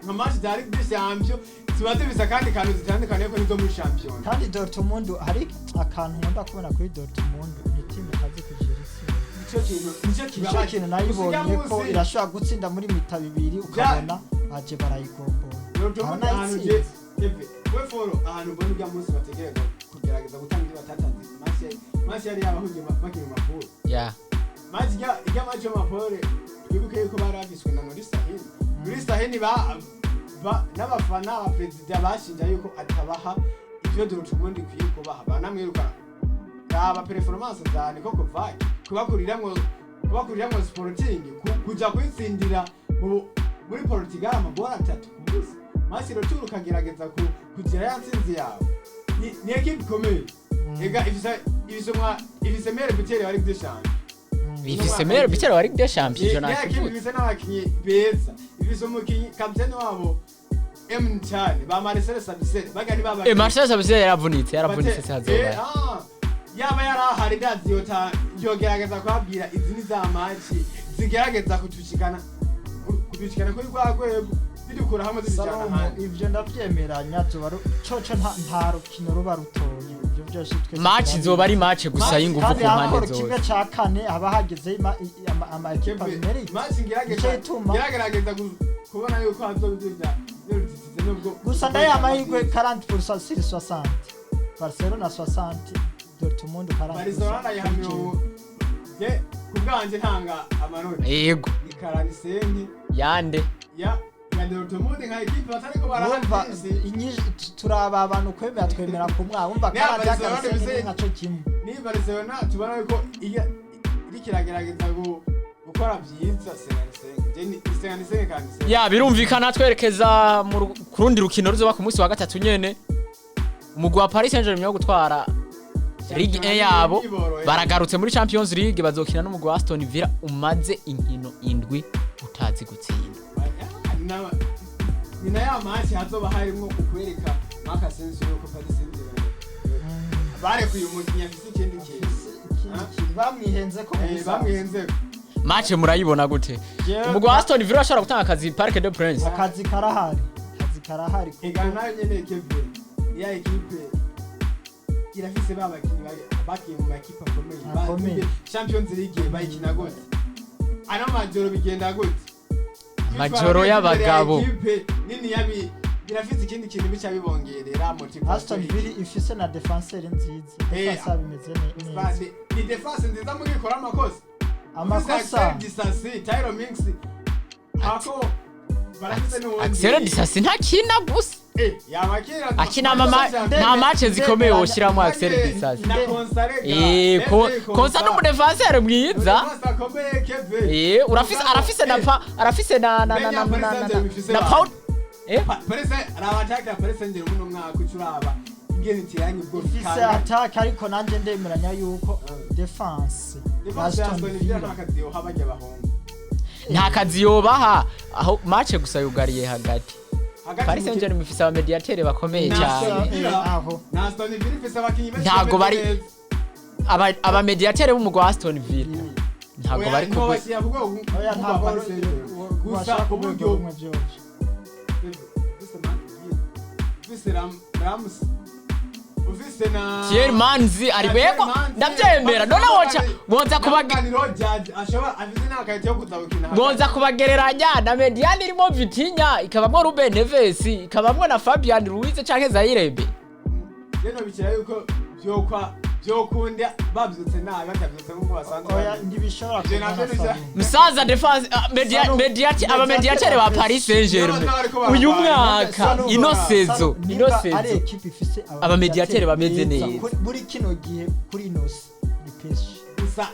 Nka match za Ligue des Champions ziba zifise akandi kantu zitandukaniye ko nizo muri shampiyona. Kandi Dortmund, hari akantu nkunda kubona kuri Dortmund, ni timu itazi kugira itsinda. Nico kintu nico Nicyo kibabaje. kintu nayibonye ko irashobora gutsinda muri mi-temps 2, ukabona baje barayigombora. Dortmund Ukabona ahantu je itsinze. Keve we foro ahantu mbona ujya munsi bategereza kugerageza gutanga ibyo batatanze, match yari yabahungiye bakiri mu mapuro. Match ijya match yo mapore, twibuke yuko bari bafiswe na Nuri Sahin. Nuri Sahin ba n'abafana ba perezida bashinja yuko atabaha ivyo Dortmund ikwiye kubaha, banamwirukana. Raba performance za Niko Kovac, kubakuriramwo Sporting, kuja kwitsindira muri Portugal amagora 3-0, match retour ukagerageza kugira ya ntsinzi yawe. Ni equipe ikomeye. Ega ifise meilleur buteur wa Ligue des Champions. Ifise meilleur buteur wa Ligue des Champions, ivyo Ni equipe nakivuze. ifise n'abakinyi beza, ifise umukinyi kapiteni wabo M cyane ba Marcel Sabitzer baga ni baba. Marcel Sabitzer yaravunitse, sihazoba. Yaba yarahari ndazi yota yogerageza kubabwira izi ni za match zigerageza kudushikana kuri rwa rwego, zidukura hamwe zidujana Salomo, ahandi. ivyo ndavyemeranya, zoba coco nta rukino ruba rutoye, ivyo byose twese Match turabizi. izoba ari match gusa y'inguvu Kandi ku mpande hakora kimwe zose. ca kane haba hageze ama ekipa bimerika. Match ngerageza Nico gituma- ngerageza kubona yuko hazoba ivyo bidutitize nubwo. Gusa ndaye amahirwe 40% sur 60, Barcelona 60, Dortmund 40. Barcelona ndayiha 50 je ku bwanje, ntanga amanota Yego. ni 45. Yande? Ya Dortmund nka ekipe batariko Urumva baraha. Turaba abantu kwemera, twemera ku mwaka, wumva Niya 40 Barcelona 45 nkaco kimwe. Ni Barcelona tubona yuko iriko iragerageza gukora vyiza, 55 je ni 55 kandi senke. Ya, birumvikana. Twerekeza ku rundi rukino ruzoba ku munsi wa gatatu nyene. Umugwi wa Paris Saint-Germain wo gutwara Ligue 1 yabo baragarutse muri Champions League, bazokina n'umugwi wa Aston Villa umaze inkino 7 utazi gutsinda. Ni na ya match hazoba harimwo ukwereka Marc Asensio yuko Paris Saint-Germain barekuye umukinyi afise ikindi kintu. Afise ikindi kindi kintu bamwihenze ko mu bisanzwe. Bamwihenze. Match murayibona gute? Umugwi wa Aston Villa ashobora gutanga akazi Parc des Princes? Akazi karahari, akazi karahari kuko Ega nayo nyene, Kevin, ya ekipe irafise ba bakinyi bakiye mu makipe akomeye. Akomeye. Bazi Champions League bayikina gute, ano majoro bigenda gute? Amajoro y'abagabo. Ekipe nini yabi birafise ikindi kintu bica bibongerera motivation. Aston Villa ifise na défenseur nziza. Défense yabo imeze neza. Ni défense nziza mu gikora amakosa. Amakosa. Disasi, Tyrone Mings ako barafise n'uwundi. Axel Disasi ntakina gusa. Yamakira. Akina mama nta match zikomeye woshiramo Axel Disasi. Na Konsa rega. Konsa ni umudefenseur mwiza. Konsa akomeye, Kevin. Urafise, arafise na pa, arafise na na Paul. Paris arabataka Paris Saint-Germain uno mwaka, ucuraba ingene iteranye ubwo. Ifise attaque, ariko nanje ndemeranya yuko défense Defense ya Aston Aston Villa Villa nta kazi yoha bajya bahunga. Nta kazi yobaha, aho match gusa yugariye hagati. Hagati Paris mu Saint-Germain ifise abamediatere bakomeye Na cyane. Aston Villa. Aho. Na Aston Villa ifise abakinyi benshi Ntago bameze bari neza. Abamediatere b'umugwi wa Aston Villa ntago Oya, bari nibo kugwe bashyira ku rwego Oya, rwa ntabwo Paris Saint-Germain. Gusa bashaka ku uburyo rwego rumwe byose. Ufise Matt, ufise Rams, ufise na Thierry Manzi ari bego, ndabyemera. None woca woza kubaga ashobora afise n'akarita yo kuza gukina hagati. Bonza kubagereranya na médiane irimo Vitinha, ikabamwo Ruben Neves, ikabamwo na Fabian Ruiz canke Zairebe. Rero bikira yuko vyokwa vyokunda bavyutse nabi, batavyutse nk'uko basanzwe Oya, bavyutse. ntibishobora Ivyo navyo kungana. bisa- Samu. Musaza, défense aba mediatere ba Paris Saint-Germain uyu mwaka, ino saison, ino Nimba ari saison, ekipe ifise abamediatere bameze beza neza. Muri kino gihe, kuri ino si ni PSG. Gusa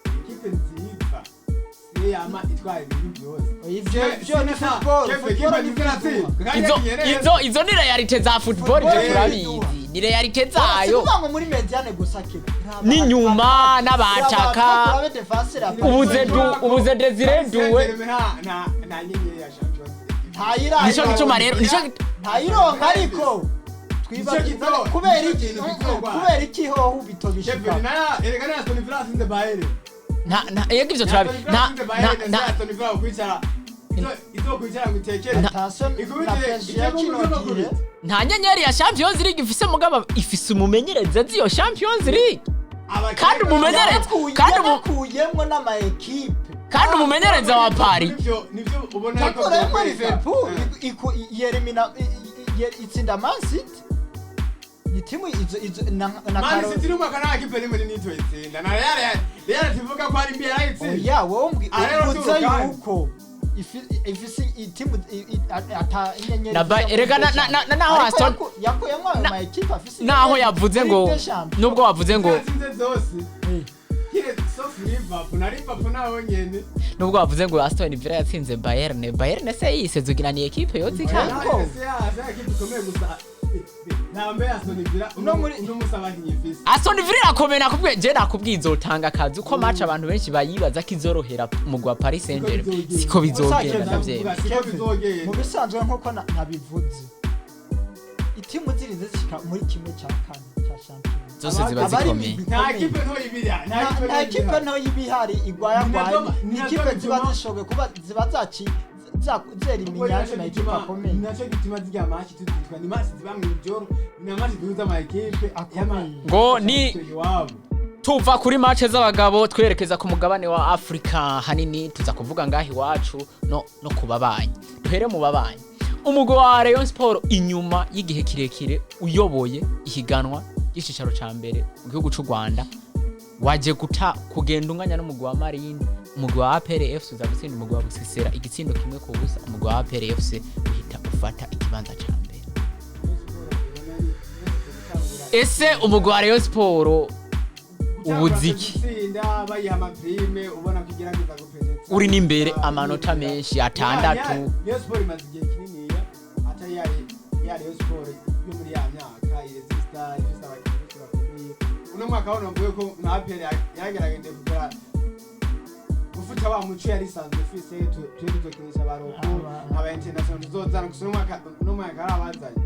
ekipe nziza siyo yama itwara ibintu byose. Ivyo byo ni football, football ni football. Izo ni réalité za football, ivyo Football turabizi, ni réalité zayo. Sikuvuga ngo muri médiane gusa ke. N'inyuma n'abataka. Urabe défense ya Paris. Ubuze Desire Doué. Nta nyenyeri ya Champions League. Ntayiraronka. Nico gituma rero nico Ntayironka, ariko twibaza Nico gituma- kubera nico iki kintu gituma. kubera iki hoho bitobishika. Kevin, naya erega na Aston Villa atsinze Bayern. Nta yego, ivyo turabi nta nta Aston Villa kwicara izo kwicara ngo itekere. Attention na Ikubitire PSG ya igitego kino mu gihe. gihe. Nta nyenyeri ya Champions League ifise, mugabo ifise umumenyereza z'iyo Champions League. Kandi umumenyereza Yanakuyemwo n'ama ekipe. Kandi umumenyereza wa Paris Nivyo nivyo ubona yuko Yakuremo vyokwereka. Liverpool, yerimina itsinda Man City, ni timu izo na Man City n'umwaka nta kipe nimwe nito itsinda na Real tuvuga ko ari mbi yarayitsinda. Oya, wowe Ah, rero uvuze turuganye. yuko ifise itimu ata inyenyeri Na erega naho Ariko Aston yakuyemwo ayo ma ekipe afise naho inyenyeri yavuze muri ngo Ligue des Champions. nubwo wavuze ngo Yatsinze zose kire sauf Liverpool, na Liverpool naho nyene. Nubwo wavuze ngo Aston Villa yatsinze Bayern, Bayern se yisezugira ni ekipe yozikanga. Ariko- Se ekipe ikomeye gusa ntambe Aston Villa No muri- uno musi abakinyi ifise. Aston Villa irakomeye, nakubwiye je, nakubwiye izotanga akazi uko match abantu benshi bayibaza ko izorohera umugwi wa Paris Saint-Germain, siko bizogenda, ndavyemera. Siko bizogenda. Mu bisanzwe nk'uko nabivuze, itimu zirinze zishika muri kimwe cya kane cya shampiyona Zose ziba aba ari zikomeye. imigwi Nta ikomeye. ekipe ntoyi ibiri, nta Nta ekipe ntoya iba ihari igwayagwaye. Ni Ni navyo ikipe ziba bituma- zishoboye kuba ziba zaci zera iminyanya na ekipe akomeye. Nacyo gituma zirya match tuzitwa ni match ziba mw'ijoro, ni na match zihuza ama ekipe Akomeye. Ngo ni- iwabo. Tuva kuri match z'abagabo twerekeza ku mugabane wa Afrika, hanini tuza kuvuga ngaho iwacu no ku babanyi. Duhere mu babanyi. Umugwi wa Rayon Sport, inyuma y'igihe kirekire uyoboye ihiganwa ry'icicaro ca mbere mu gihugu c'u Rwanda, waje guta kugenda unganya n'umugwi wa Marine. Umugwi wa APR FC uza gutsinda umugwi wa Bugesera igitsindo 1-0. Umugwi wa APR FC uhita ufata ikibanza ca mbere. Ese umugwi wa Rayon Sport ubuziki? Gutsinda bayiha ama prime, ubona ko igerageza gupenetra. Uri n'imbere amanota menshi, 6. Rayon Sport imaze igihe kininiya atari ya Rayon Sport yo muri ya myaka iresista ifise abakinnyi benshi bakomeye. Uno mwaka ho nomvuye ko nka APR yagerageje kugera gufuta wa muco yari isanzwe ifise, twe tuzokinisha abaroko aba international tuzozana. Gusa uno mwaka ari abazanye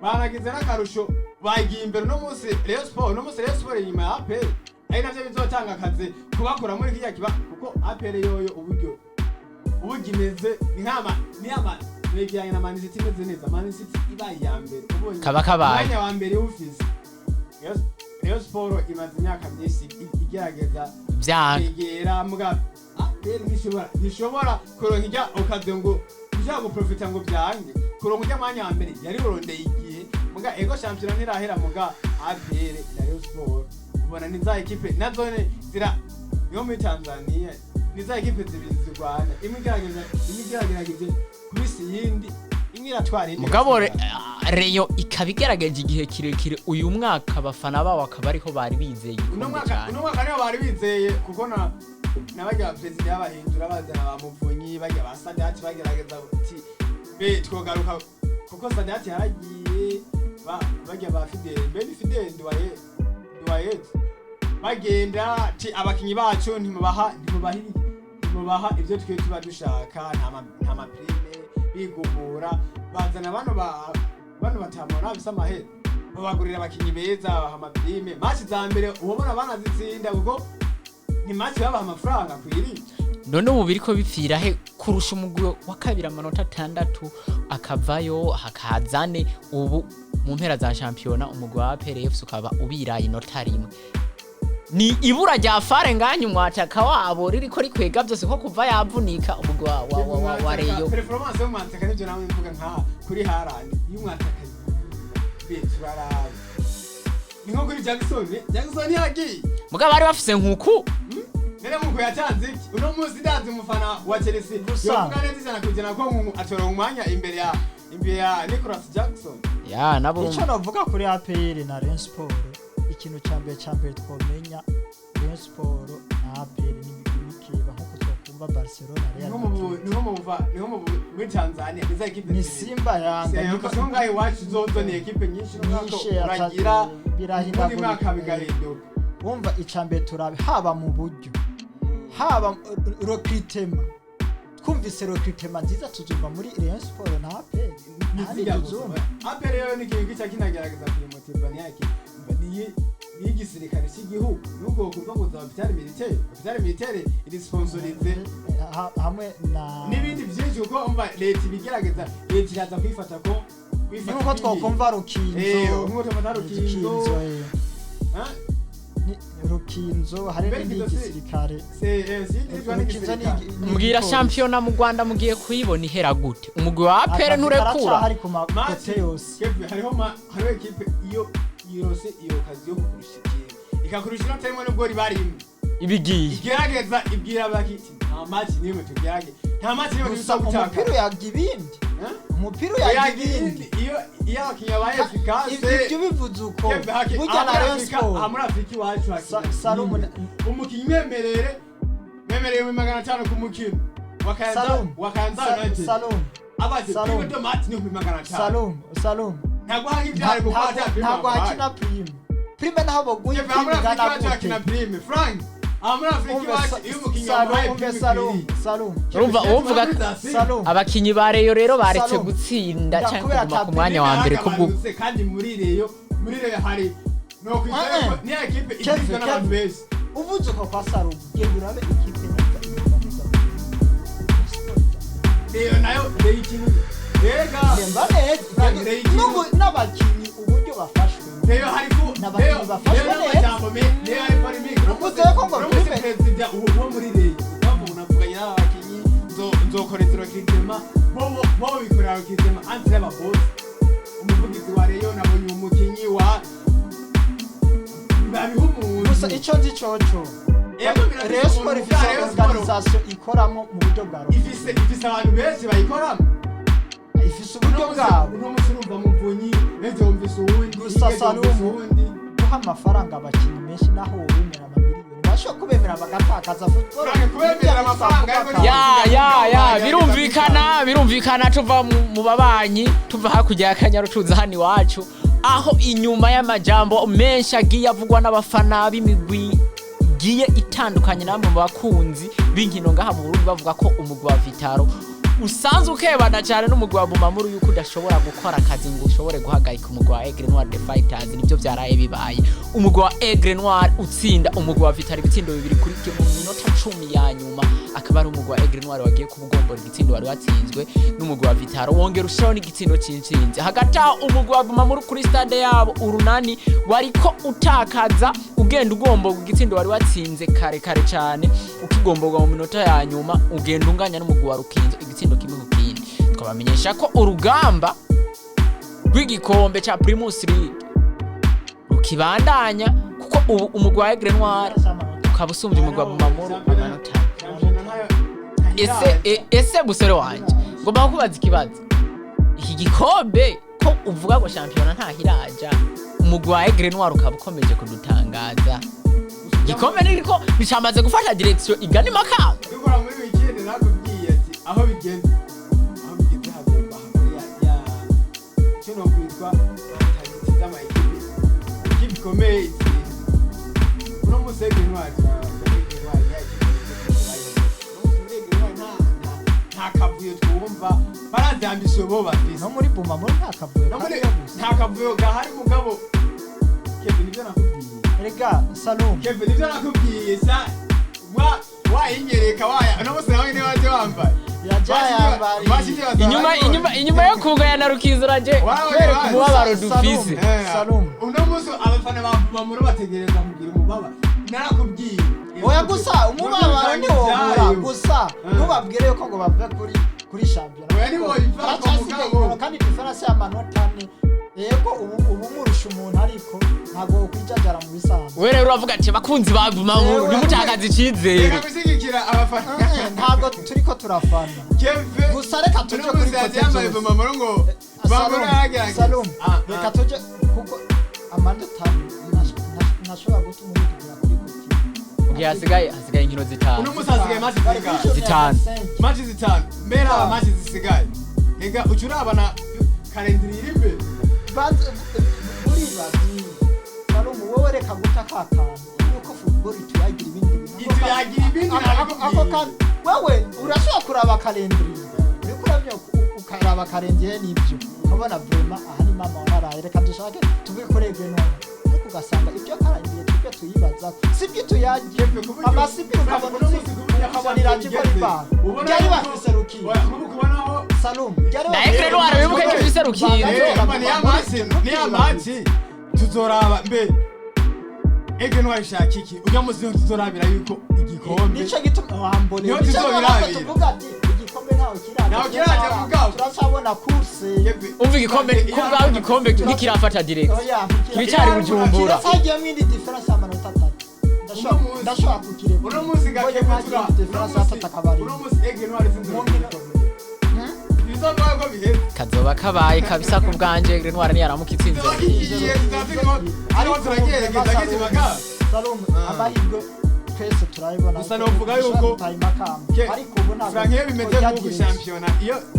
banagize n'akarusho, bagiye imbere uno munsi Rayon Sport, uno munsi Rayon Sport inyuma ya APR. Ari navyo bizotanga akazi kubakura muri kirya kiba, kuko APR yoyo uburyo imeze ni nk'ama ni ama begeranye na Man City imeze neza. Man City ibaye iya mbere, ubonye Kaba kabaye. Umwanya wa mbere ufise. Rayon Sport imaze imyaka myinshi igerageza Vyanga. kwegera, muga APR ntishobora kuronka ijya okaze ngo ishobora guprofita ngo byange kuronka ujya mwanya wa mbere yari urondeye igihe. Muga ego, shampiyona ntirahera, muga APR na Rayon Sport ubona ni za ekipe nazone zira niho muri Tanzania, ni za ekipe zibiri zirwana, imwe igerageza, imwe igeragerageje kubisa iyindi, imwe iratwara iyindi Mugabo igasigara. Rayon ikaba igerageje igihe kirekire. Uyu mwaka abafana babo akaba ariho bari bizeye Uno igikombe mwaka, cyane. uno mwaka niho bari bizeye, kuko na nabajya perezida y'abahindura bazana ba Muvunyi, bajya ba Sadati, bagerageza uti be twogaruka, kuko Sadati yaragiye, bajya ba Fidel, mbe ni Fidel Nduwaye, bagenda ti abakinyi bacu ntimubaha ibyo twe tuba dushaka, nta ma prime, bigumura bazana bano batamara bisa amahera, babagurira abakinyi beza, babaha ama prime. Match za mbere ubona banazitsinda, kuko ni match babaha amafaranga akwiriye. None ubu biriko bipfira he kurusha umugwi wa kabiri amanota 6 akavayo hakazane? Ubu mu mpera za shampiyona umugwi wa APR FC ukaba ubiraye inota rimwe. Ni ibura rya Fare nganyu mwataka wabo ririko rikwega byose, ko kuva yavunika umugwi wa Rayon. Performance y'umwataka nibyo nawe mvuga nka kuri Haaland. Iyo umwataka be turarabe, ni nko kuri Jackson. Jackson yagiye. Mugabo bari bafise nkuku. Nene nkuko yatanze iki uno munsi, ndazi umufana wa Chelsea yovuga neza 100% ko nkuku atora umwanya imbere ya Nicholas Jackson. Ya nabo. Icyo navuga kuri APR na Rayon Sport, ikintu cya mbere twomenya, Rayon Sport na APR ni imigwi mikeba nkuko twakumva Barcelona, Real Madrid. Niho mu muri Tanzania niza ekipe Ni zibiri. Simba, Yanga. Niko so ngaho iwacu zozo ni ekipe nyinshi n'umwaka Nyinshi, uragira undi birahindagurika. mwaka bigahinduka. Wumva, icya mbere turabe haba mu buryo, haba recrutement. Twumvise recrutement nziza tuzumva muri Rayon Sport na APR, ntahandi Ntizijya tuzumva. gusa APR rero ni ikintu gica kinagerageza kuyimotiva, ntiyaki ni igisirikare cy'igihugu, nubwo kuva ngo za hôpital militaire, hôpital militaire iri sponsorisé. Hamwe na N'ibindi byinshi, kuko umva leta ibigerageza, leta iraza kwifata ko ni kwifata nkuko twakumva Rukinzo. Nkuko twafata Rukinzo. Rukinzo. Ha? Rukinzo hari Mbere n'indi Rukinzo gisirikare. Se si Rukinzo n'igisirikare. ni Mbwira, igipolisi. shampiyona mu Rwanda mugiye kuyibona ihera gute? Umugwi wa APR Akazi nturekura. karacyahari ku Match makote yose. Kevin, hariho ekipe iyo irose iyo kazi yo kukurusha ikintu, ikakurusha inota rimwe nubwo riba rimwe, Ibigiye. igerageza ibwira abakiti nta match n'imwe tugerage, nta match n'imwe Gusa tuza umupira gutaka. uyaga ibindi, umupira uyaga Uyaga ibindi. ibindi iyo abakinnyi babaye efficace. Ibyo bivuze uko Kevin, burya na aha muri Rayon Afrika- aha Sport muri Afrika iwacu hakina Salomon umukinnyi mwemerere 500,000 ku mukino wa Kayanza, Salom wa Kayanza United. Salom Abaje Salom. prime de match ni 500,000. Salom, Salom. Ntabwo hanga ibyari kuko ata prime. Ntabwo hakina prime, prime naho baguye Kevin, aha prime muri Afrika ingana iwacu hakina gute? prime, Frank, aha muri Afrika Umve iwacu iyo umukinnyi wamuhaye Salom, umve prime Salom, ikwiriye. Salom. Urumva uvuga Salom. abakinyi ba Rayon rero baretse Salom. gutsinda Nda cyangwa kubera kuguma ku ata mwanya wa mbere kubwo Yaragabanutse, kandi muri Rayon hari no kwizera Ah, ko niya ekipe Kevin, igizwe n'abantu Kevin. benshi. Uvuze uko kwa Salom, genda urabe ikipe neza ihemba neza. Rayon nayo, Rayon ikintu rega Ihemba neza. Rayon ikintu N'abakinyi uburyo bafashwe. Rayon hari ku N'abakinyi Rayon bafashwe Rayon neza. n'amajambo me Rayon hari polémique. Uvuze ko ngo Uno munsi prime. perezida uwo muri Rayon ukavuga unavuganye n'abakinyi, nzokora izo recrutement, bo bikorera recrutement entre aba boss. Umuvugizi wa Rayon nabonye umukinyi wa babiha umuntu. Gusa icyo nzi coco, Yego, birafise Rayon Sport umuntu ifise bwa Rayon Sport. organisation ikoramo mu buryo bwa Ifise abantu benshi bayikoramo. Ifise uburyo bwabo. Uno munsi urumva Muvunyi, ejo wumvise uwundi, Gusa ejo wumvise Salumu, uwundi. Guha amafaranga abakinnyi menshi, naho wobemera amamiliyoni, bashobora kubemera bagatakaza football. Frank, kubemera amafaranga ariko Ya, birumvikana. Tuva mu babanyi, tuva hakurya y'Akanyaru, tuza hano iwacu, aho inyuma y'amajambo menshi agiye avugwa n'abafana b'imigwi igiye itandukanye namwe mu bakunzi b'inkino ngaha mu Burundi, bavuga ko umugwi wa Vital'O usanzwe ukebana cyane n'umugwi wa Bumamuru yuko udashobora gukora akazi ngo ushobore guhagarika umugwi wa Aigle Noir the Fighters. Nibyo byaraye bibaye, umugwi wa Aigle Noir utsinda umugwi wa Vital'O ibitsindo 2-1 mu minota 10 ya nyuma. Akaba ari umugwi wa Aigle Noir wagiye kubugombora igitsindo wari watsinzwe n'umugwi wa Vital'O, wongera ushiraho n'igitsindo c'intsinzi. Hagati aho umugwi wa Bumamuru kuri stade yabo Urunani wariko utakaza, ugenda ugomborwa igitsindo wari watsinze kare kare cyane, ukigomborwa mu minota ya nyuma, ugenda unganya n'umugwi wa Rukinzo igitsindo 1-1. Twabamenyesha ko urugamba rw'igikombe ca Primus League rukibandanya, kuko ubu umugwi wa Aigle Noir ukaba usumbye umugwi wa Bumamuru amanota. Ese musore wanje, ngomba kukubaza ikibazo: iki gikombe ko uvuga ngo shampiyona ntahiraja, umugwi wa Aigle Noir ukaba ukomeje kudutangaza, igikombe niriko bicamaze gufata direction igana Imakamba? Dukora muri weekend nakubwiye ati aho bigeze hagomba hakore ya icyo no kwitwa mentalité z'ama équipe. Ikipe ikomeye itsinze uno munsi, Aigle Noir, Aigle Noir ya ekipe uno munsi muri Aigle Noir nta kavuyo twumva, barazi ambition bo bafise. No muri Bumamuru nta kavuyo No muri kariyo gusa. Nta kavuyo gahari, mugabo Kevin, nibyo nakubwiye. Erega Salum, Kevin, nibyo nakubwiye sa wa wayinyereka waya uno munsi nawe niba waje wambaye. Yajayambariye. Inyuma yo kugaya na Rukinzo raje kwereka umubabaro dufise. Salum. Uno munsi abafana ba Bumamuru bategereza kugira umubaba, narakubwiye. Oya, gusa umubabaro ntiwobura gusa ntubabwire yuko ngo bave kuri shampiyona. Oya, ntiwoyiva ko Haracyasigaye mugabo. inkino, kandi différence y'amanota 4. Yego, ubu murusha umuntu, ariko ntabwo wokwijajara mu bisanzwe. We rero uravuga ati bakunzi ba Bumamuru, ntimutakaze icizere. Reka gushyigikira abafana. Ntabwo turiko turafana. Keve Gusa reka tuje uno kuri munsi yaje côté yambaye zose. Bumamuru ngo Bumamuru yaragerageza. Salum, reka tuje, kuko amanota 4 ntashobora gutuma umutugera kuri côté. Mu gihe hasigaye inkino 5. Uno munsi hasigaye match Bari kuri zisigaye. 5. Match 5 mbere, aba match zisigaye ega uca urabana calendrier iri imbere. Buribazi Salum, wowe reka guta ka kantu yuko football ituyagira ibindi bintu. Ituyagira ibindi, Ako nabikubwiye. kantu wewe urashobora kuraba calendrier, uriko uravye ukaraba calendrier n'ibyo ukabona vraiment aha ni mama wararaye. Reka dushake tuvuge kuri Aigle Noir, ariko ugasanga ibyo calendrier twebwe tuyibaza sibyo ituyagira. Keve, ku buryo- Amasipiri ukabona uno munsi ku buryo ukabona iraje ikora ibara ubona ryari yuko- bafise Rukinzo. Oya, nk'ubu kubonaho Salum, ryari Na Aigle Noir wibuke ko ifise Rukinzo. Niya match tuzoraba mbe Aigle Noir ishaka iki ujya munsi, niho tuzorabira yuko igikombe Nico gituma wambone Niho nico tuzobirabira. gituma tuvuga ati igikombe ntawe kiraje. Ntawe kiraje, mugabo. Turacabona course. Umva, igikombe ku bwawe, igikombe ntikirafata direction. Oya. Kiracari Bujumbura. Kiracagiyemo indi différence y'amanota 3. Uno munsi- Ndashobora kukireka. Uno munsi Mbonye gakebe mwagiye tura différence y'atatu akabari. Uno munsi Aigle Noir sinzi Mu nkino- ibizoba ko biheze. Kazoba kabaye kabisa ku bwanje, Aigle Noir niyaramuka itsinze. Tuzoba kigiye tuzatiko ariko turagerageza kizimaka. Salum, Ah. amahirwe twese turayibona. Gusa novuga yuko- Dushobora gutaha Imakamba. Ariko ubu ntabwo Frank, iyo bimeze tujya nk'uku direction. shampiyona,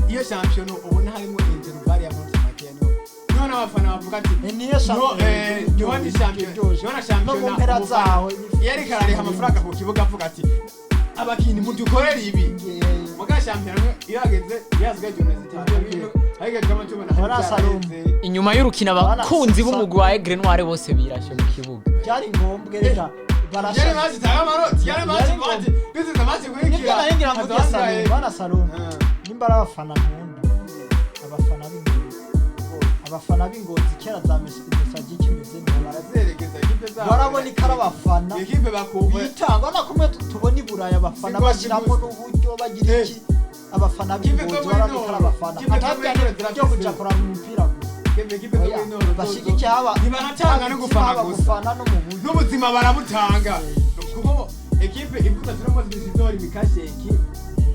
iyo shampiyona ubona harimo intervalle y'amanota makeya, niho n'abafana bavuga ati Niyo no shampiyona niho ni shampiyona, iryoshe. niho na No mu shampiyona mpera umufana zaho iyo ariko arariha amafaranga ku kibuga avuga ati abakinyi mudukorere ibi. Muga shampiyona iyo hageze, iyo hasigaye journée 5, ariko twama tubona hari Ora, Salum. byaraheze. Inyuma y'urukino abakunzi b'umugwi wa Aigle Noir bose birashe mu kibuga. Byari ngombwa reka Yari barasha. match itanga amanota, yari match Yari match this is a match Nibyo ikurikira nari ngira mvuge, hazasigaye- Salum, bana Salum, Ah. nimba ari abafana nkunda, abafana b'Ingozi, abafana b'Ingozi kera za Mesagi kimeze neza. Barazerekeza ekipe zabo. Barabona ko ari abafana ekipe bakumva bitanga na kumwe tubona i Burayi abafana Siko bashyiramo siko. n'uburyo bagira Eh. iki. Abafana Ikipe b'Ingozi zo muri barabona ko ari Nord. abafana Ikipe zo muri atabya Nord byo zirafise. kuja kuraba umupira gusa. Ekipe zo Oya, muri Nord bashigikiye haba ntibanatanga no gufana haba gusa. gufana no mu buryo. N'ubuzima barabutanga, kuko ekipe ivuga ati uno munsi dushizora imikashe ekipe,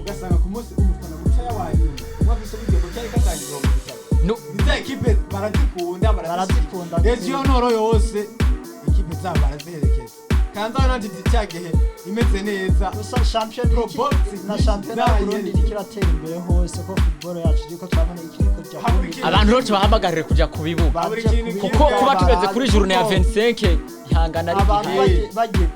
ugasanga ku munsi umufana mutoya wa nyuma umwe afise uburyo buke ariko atanga 30,000. No- Iza ekipe barazikunda. Barazikunda. Region Nord yose ekipe zabo baraziherekeza, kandi aho nanjye cya gihe imeze neza. Gusa shampiyona Pro boxing na shampiyona y'Uburundi zayo. iriko iratera imbere hose, ko football yacu iriko turabona ikiriko ija Habura kundi. Abantu rero tubahamagarire kuja ku bibuga, Baje Buri kintu ku kuko bibuga, kuba tugeze kuri journée ya kuko 25 ihangana ari abantu igihe. bagiye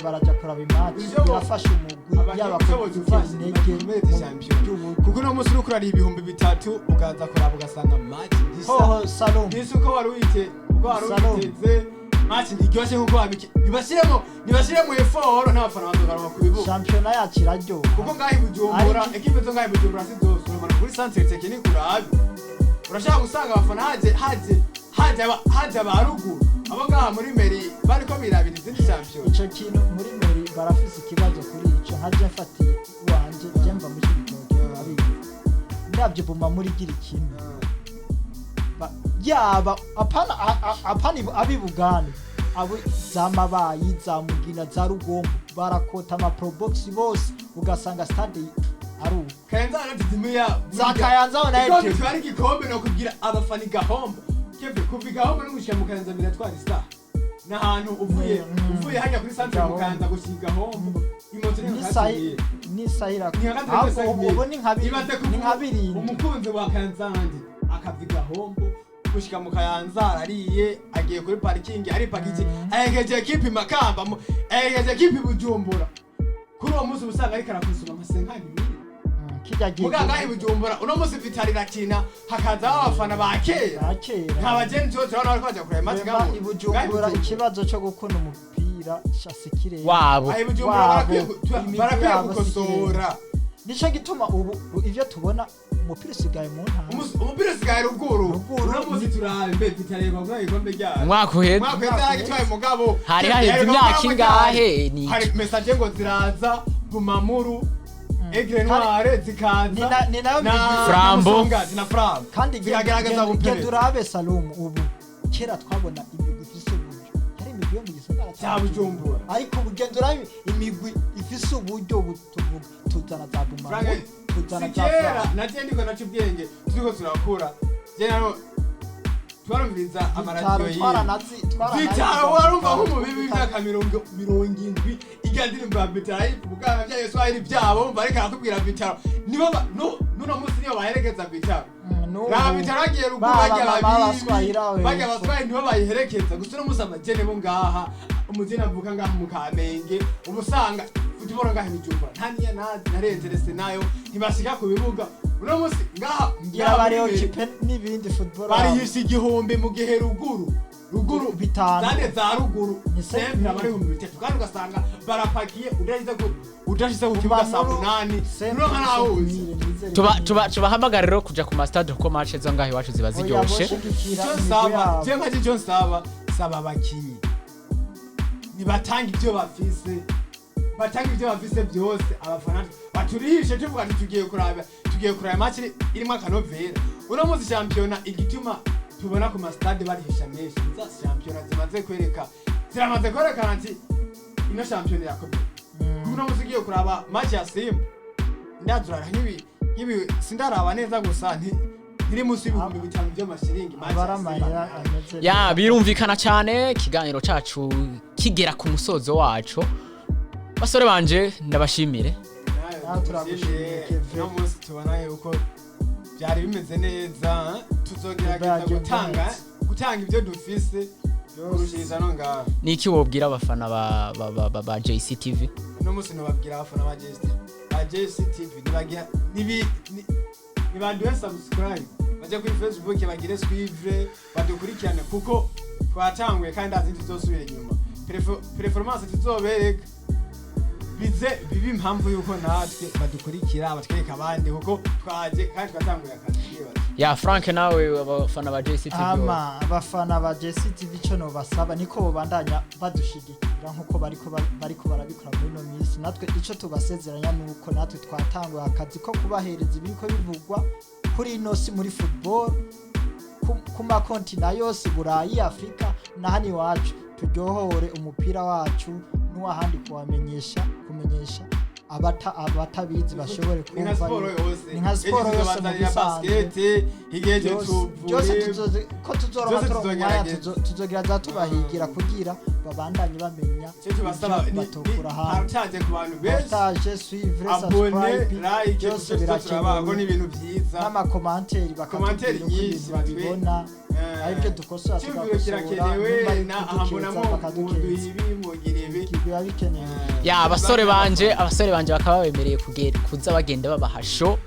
Baraja kuraba i match, Ivyo birafasha umugwi abakinyi yaba icyo gutera bodufasha, intege bakomeze mu shampiyona. by'uburyo. Kuko uno munsi uriko urariha 3000, ukaza kuraba ugasanga match ntisa, Hoho Salom. ntisa uko wari wite, uko wari Salom. witeze. Match ntiryoshye nkuko wabike. Nibashiremo effort, n'abafana bazogaruka ku bibuga. Shampiyona yacu iraryoha. Kuko ngaho i Bujumbura, Ariko- ekipe zo ngaho i Bujumbura si zose. Uramanuka kuri centre technique urabe, urashaka gusanga abafana haje aba ruguru, abo ngaha muri mairie bariko birabira izindi shampiyona. Ico kintu muri mairie barafise ikibazo kuri ico. Nka je mfatiye iwanje, je mva muri Cibitoke, urabizi, ndavye buma muri gira ikintu. Yaba apana apana abi Buganda, abo za Mabayi, za Mugina, za Rugombo, barakota ama probox bose, ugasanga stade ari uko. Kayanza anatizimiya. Za Kayanza na igikombe Airtel. Kiba ari igikombe no kugira abafana igahombo keve kuva igahombo no gushika mu Kayanza biratwara isaha n'ahantu uvuye, uvuye hajya kuri centre mu Gahombo. Kayanza gushika igahombo, imoto ni N'isahi n'isahira. Ni nka Ahubwo ubu ni nka Ibaze ni nka birindwi. Umukunzi wa Kayanza ndi akava igahombo gushika mu Kayanza, arariye, agiye kuri parking, aripakiki, ahegeje ekipi Makamba, ahegeje ekipi Bujumbura. Kuri uwo munsi uba usanga ariko arakosoma nka 50 000. Kijya gihe. Muga ngaho i Bujumbura uno munsi Vital'O irakina, hakazaho abafana ba kera. Ba kera. Nta bageni tuba turabona bariko baja kureba match. Rema ngaho i Bujumbura ikibazo cyo gukunda umupira shasi kirere. Wabo. Aho i Bujumbura Wabo. barakwiye Imigwi barakwiye yabo si gukosora. Nico gituma ubu ivyo tubona, umupira usigaye mu ntara. Umupira usigaye ruguru. Ruguru. Uno munsi turabe mbe Vital'O bagura igikombe ryayo. Umwaka uheze. Umwaka uheze yaragitwaye, mugabo Hari haheze imyaka ingahe? Ni hari message ngo ziraza Bumamuru, Aigle Noire zikaza Ni nayo na migwi- Flambo. Musongati na Flambo Kandi zikagerageza genda gupere urabe Salomu, ubu kera twabona imigwi ifise uburyo yari imigwi yo mu gisagara cya Bujumbura. Ariko ubu genda urabe imigwi ifise uburyo, ubu tuvuga tuzana za Bumamuru, Frank, tuzana si za kera Flambo. naje ndiko naca ubwenge, turiko turakura, je naro twarumviriza amaradiyo yiwe. Vital'O warumva nk'umubibi w'imyaka 70 irya ndirimbo ya Vital'O ayivuga bya Yesu ari byabo, wumva ariko arakubwira Vital'O nibo n'uno munsi niyo baherekeza Vital'O. Nta Vital'O bagiye ruguru, bagiye ababibi, bagiye abaswahili nibo bayiherekeza. Gusa uno munsi abagene bo ngaha, umugeni avuka ngaha mu Kamenge, uba usanga football ngaha i Bujumbura nta niyo nazi narenze nayo, ntibashika ku bibuga uno munsi ngaha. Ngira Ngaha bariho muri kipe n'ibindi football bariyisha 1000, mu gihe ruguru Bitanu. zane za ruguru Ni sempre aba ari 3000, kandi ugasanga barapakiye udashize ku kibuga saa 8, nuronka nawuzi. Tubahamagara rero kuja ku ma stade, kuko match zo ngaho iwacu ziba ziryoshe. Icyo nsaba je, nka icyo nsaba, saba abakinyi nibatanga ibyo bafise, batanga ibyo bafise byose, abafana baturihishe tuvuga ati tugiye kuraba match irimo akanovera. Uno munsi shampiyona, igituma tubona ku ma stade barihisha menshi, za shampiyona zimaze kwereka, ziramaze kwerekana ati ino shampiyona irakomeye. Uno munsi ugiye kuraba match ya Simba, ndazurara nk'ibi sindaraba neza, gusa ntiri munsi y'5000 by'amashiringi match ya Abaramahera Simba. ameze. Ya, birumvikana cyane, ikiganiro cacu kigera ku musozo waco. Basore banje, ndabashimire. Nawe turagushimiye, Kevin. Uno munsi tubona yuko byari bimeze neza, tuzogerageza Byagenze gutanga neza. gutanga ibyo dufise kurushiriza no ngaha. Ni iki wobwira abafana ba JCTV? Uno munsi nobabwira abafana ba JCTV nibagira nibaduhe subscribe, baje kuri Facebook bagire suivre, badukurikirane, kuko twatanguye kandi nta zindi tuzosubira inyuma. Performance tuzobereka bize bibe impamvu yuko natwe badukurikira, batwereka abandi, kuko twaje kandi twatanguye akazi twibaza. Ya Frank, nawe abafana ba JCTV? Ama abafana ba JCTV, ico nobasaba niko bobandanya badushigikira nkuko bariko barabikora muri ino minsi. Natwe ico tubasezeranya nuko natwe twatanguye akazi ko kubahereza ibiriko bivugwa kuri ino si muri football ku makontina yose, Burayi, Afurika na hano iwacu, turyohore umupira wacu n'uwahandi kuwamenyesha kumenyesha. Abatabizi bashobore Ni nka kumva siporo yose. Ni nka siporo Ejo yose mu tuzobazanira bisanzwe. basket, hirya y'ejo Byose tuvure. ko tuzoronka Byose turonka umwanya, tuzogerageza. tuzogira za tubahigira kugira babandanye bamenya Icyo tubasaba ivyo ni batokura hanze. Partage ku bantu benshi. Partage, suivre, Abone, subscribe, like, byose byose turabaha ko ni birakenewe. ibintu byiza. N'amakomanteri, Commentaire bakatubwira uko nyinshi ibintu babibona, aribyo dukosora, Icyumviro tugakosora. kirakenewe Nimba ari na kudukeza, ahambonamo muduha bakadukeza. ibi, mugira ibi. Biba bikenewe. Ya, abasore banje bakaba bemereye kuza bagenda babaha show.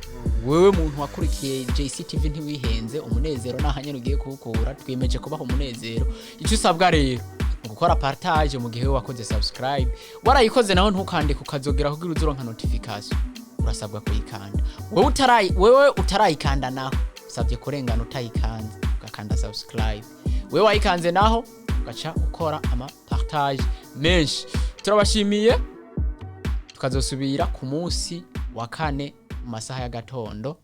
Wewe muntu wakurikiye JCTV, ntiwihenze, umunezero nahanyene ugiye kuwukura. Twiyemeje kubaha umunezero. Icyo usabwa rero ni gukora partage mu gihe wakoze subscribe. Warayikoze naho, ntukandike ukazogera kugira uzuronka notification, urasabwa kuyikanda. Wewe utarayikanda naho, usabye kurengana utayikanze, ugakanda subscribe. Wewe wayikanze naho, ugaca ukora ama partage menshi. Turabashimiye, tukazosubira ku munsi wa kane mu masaha y'agatondo.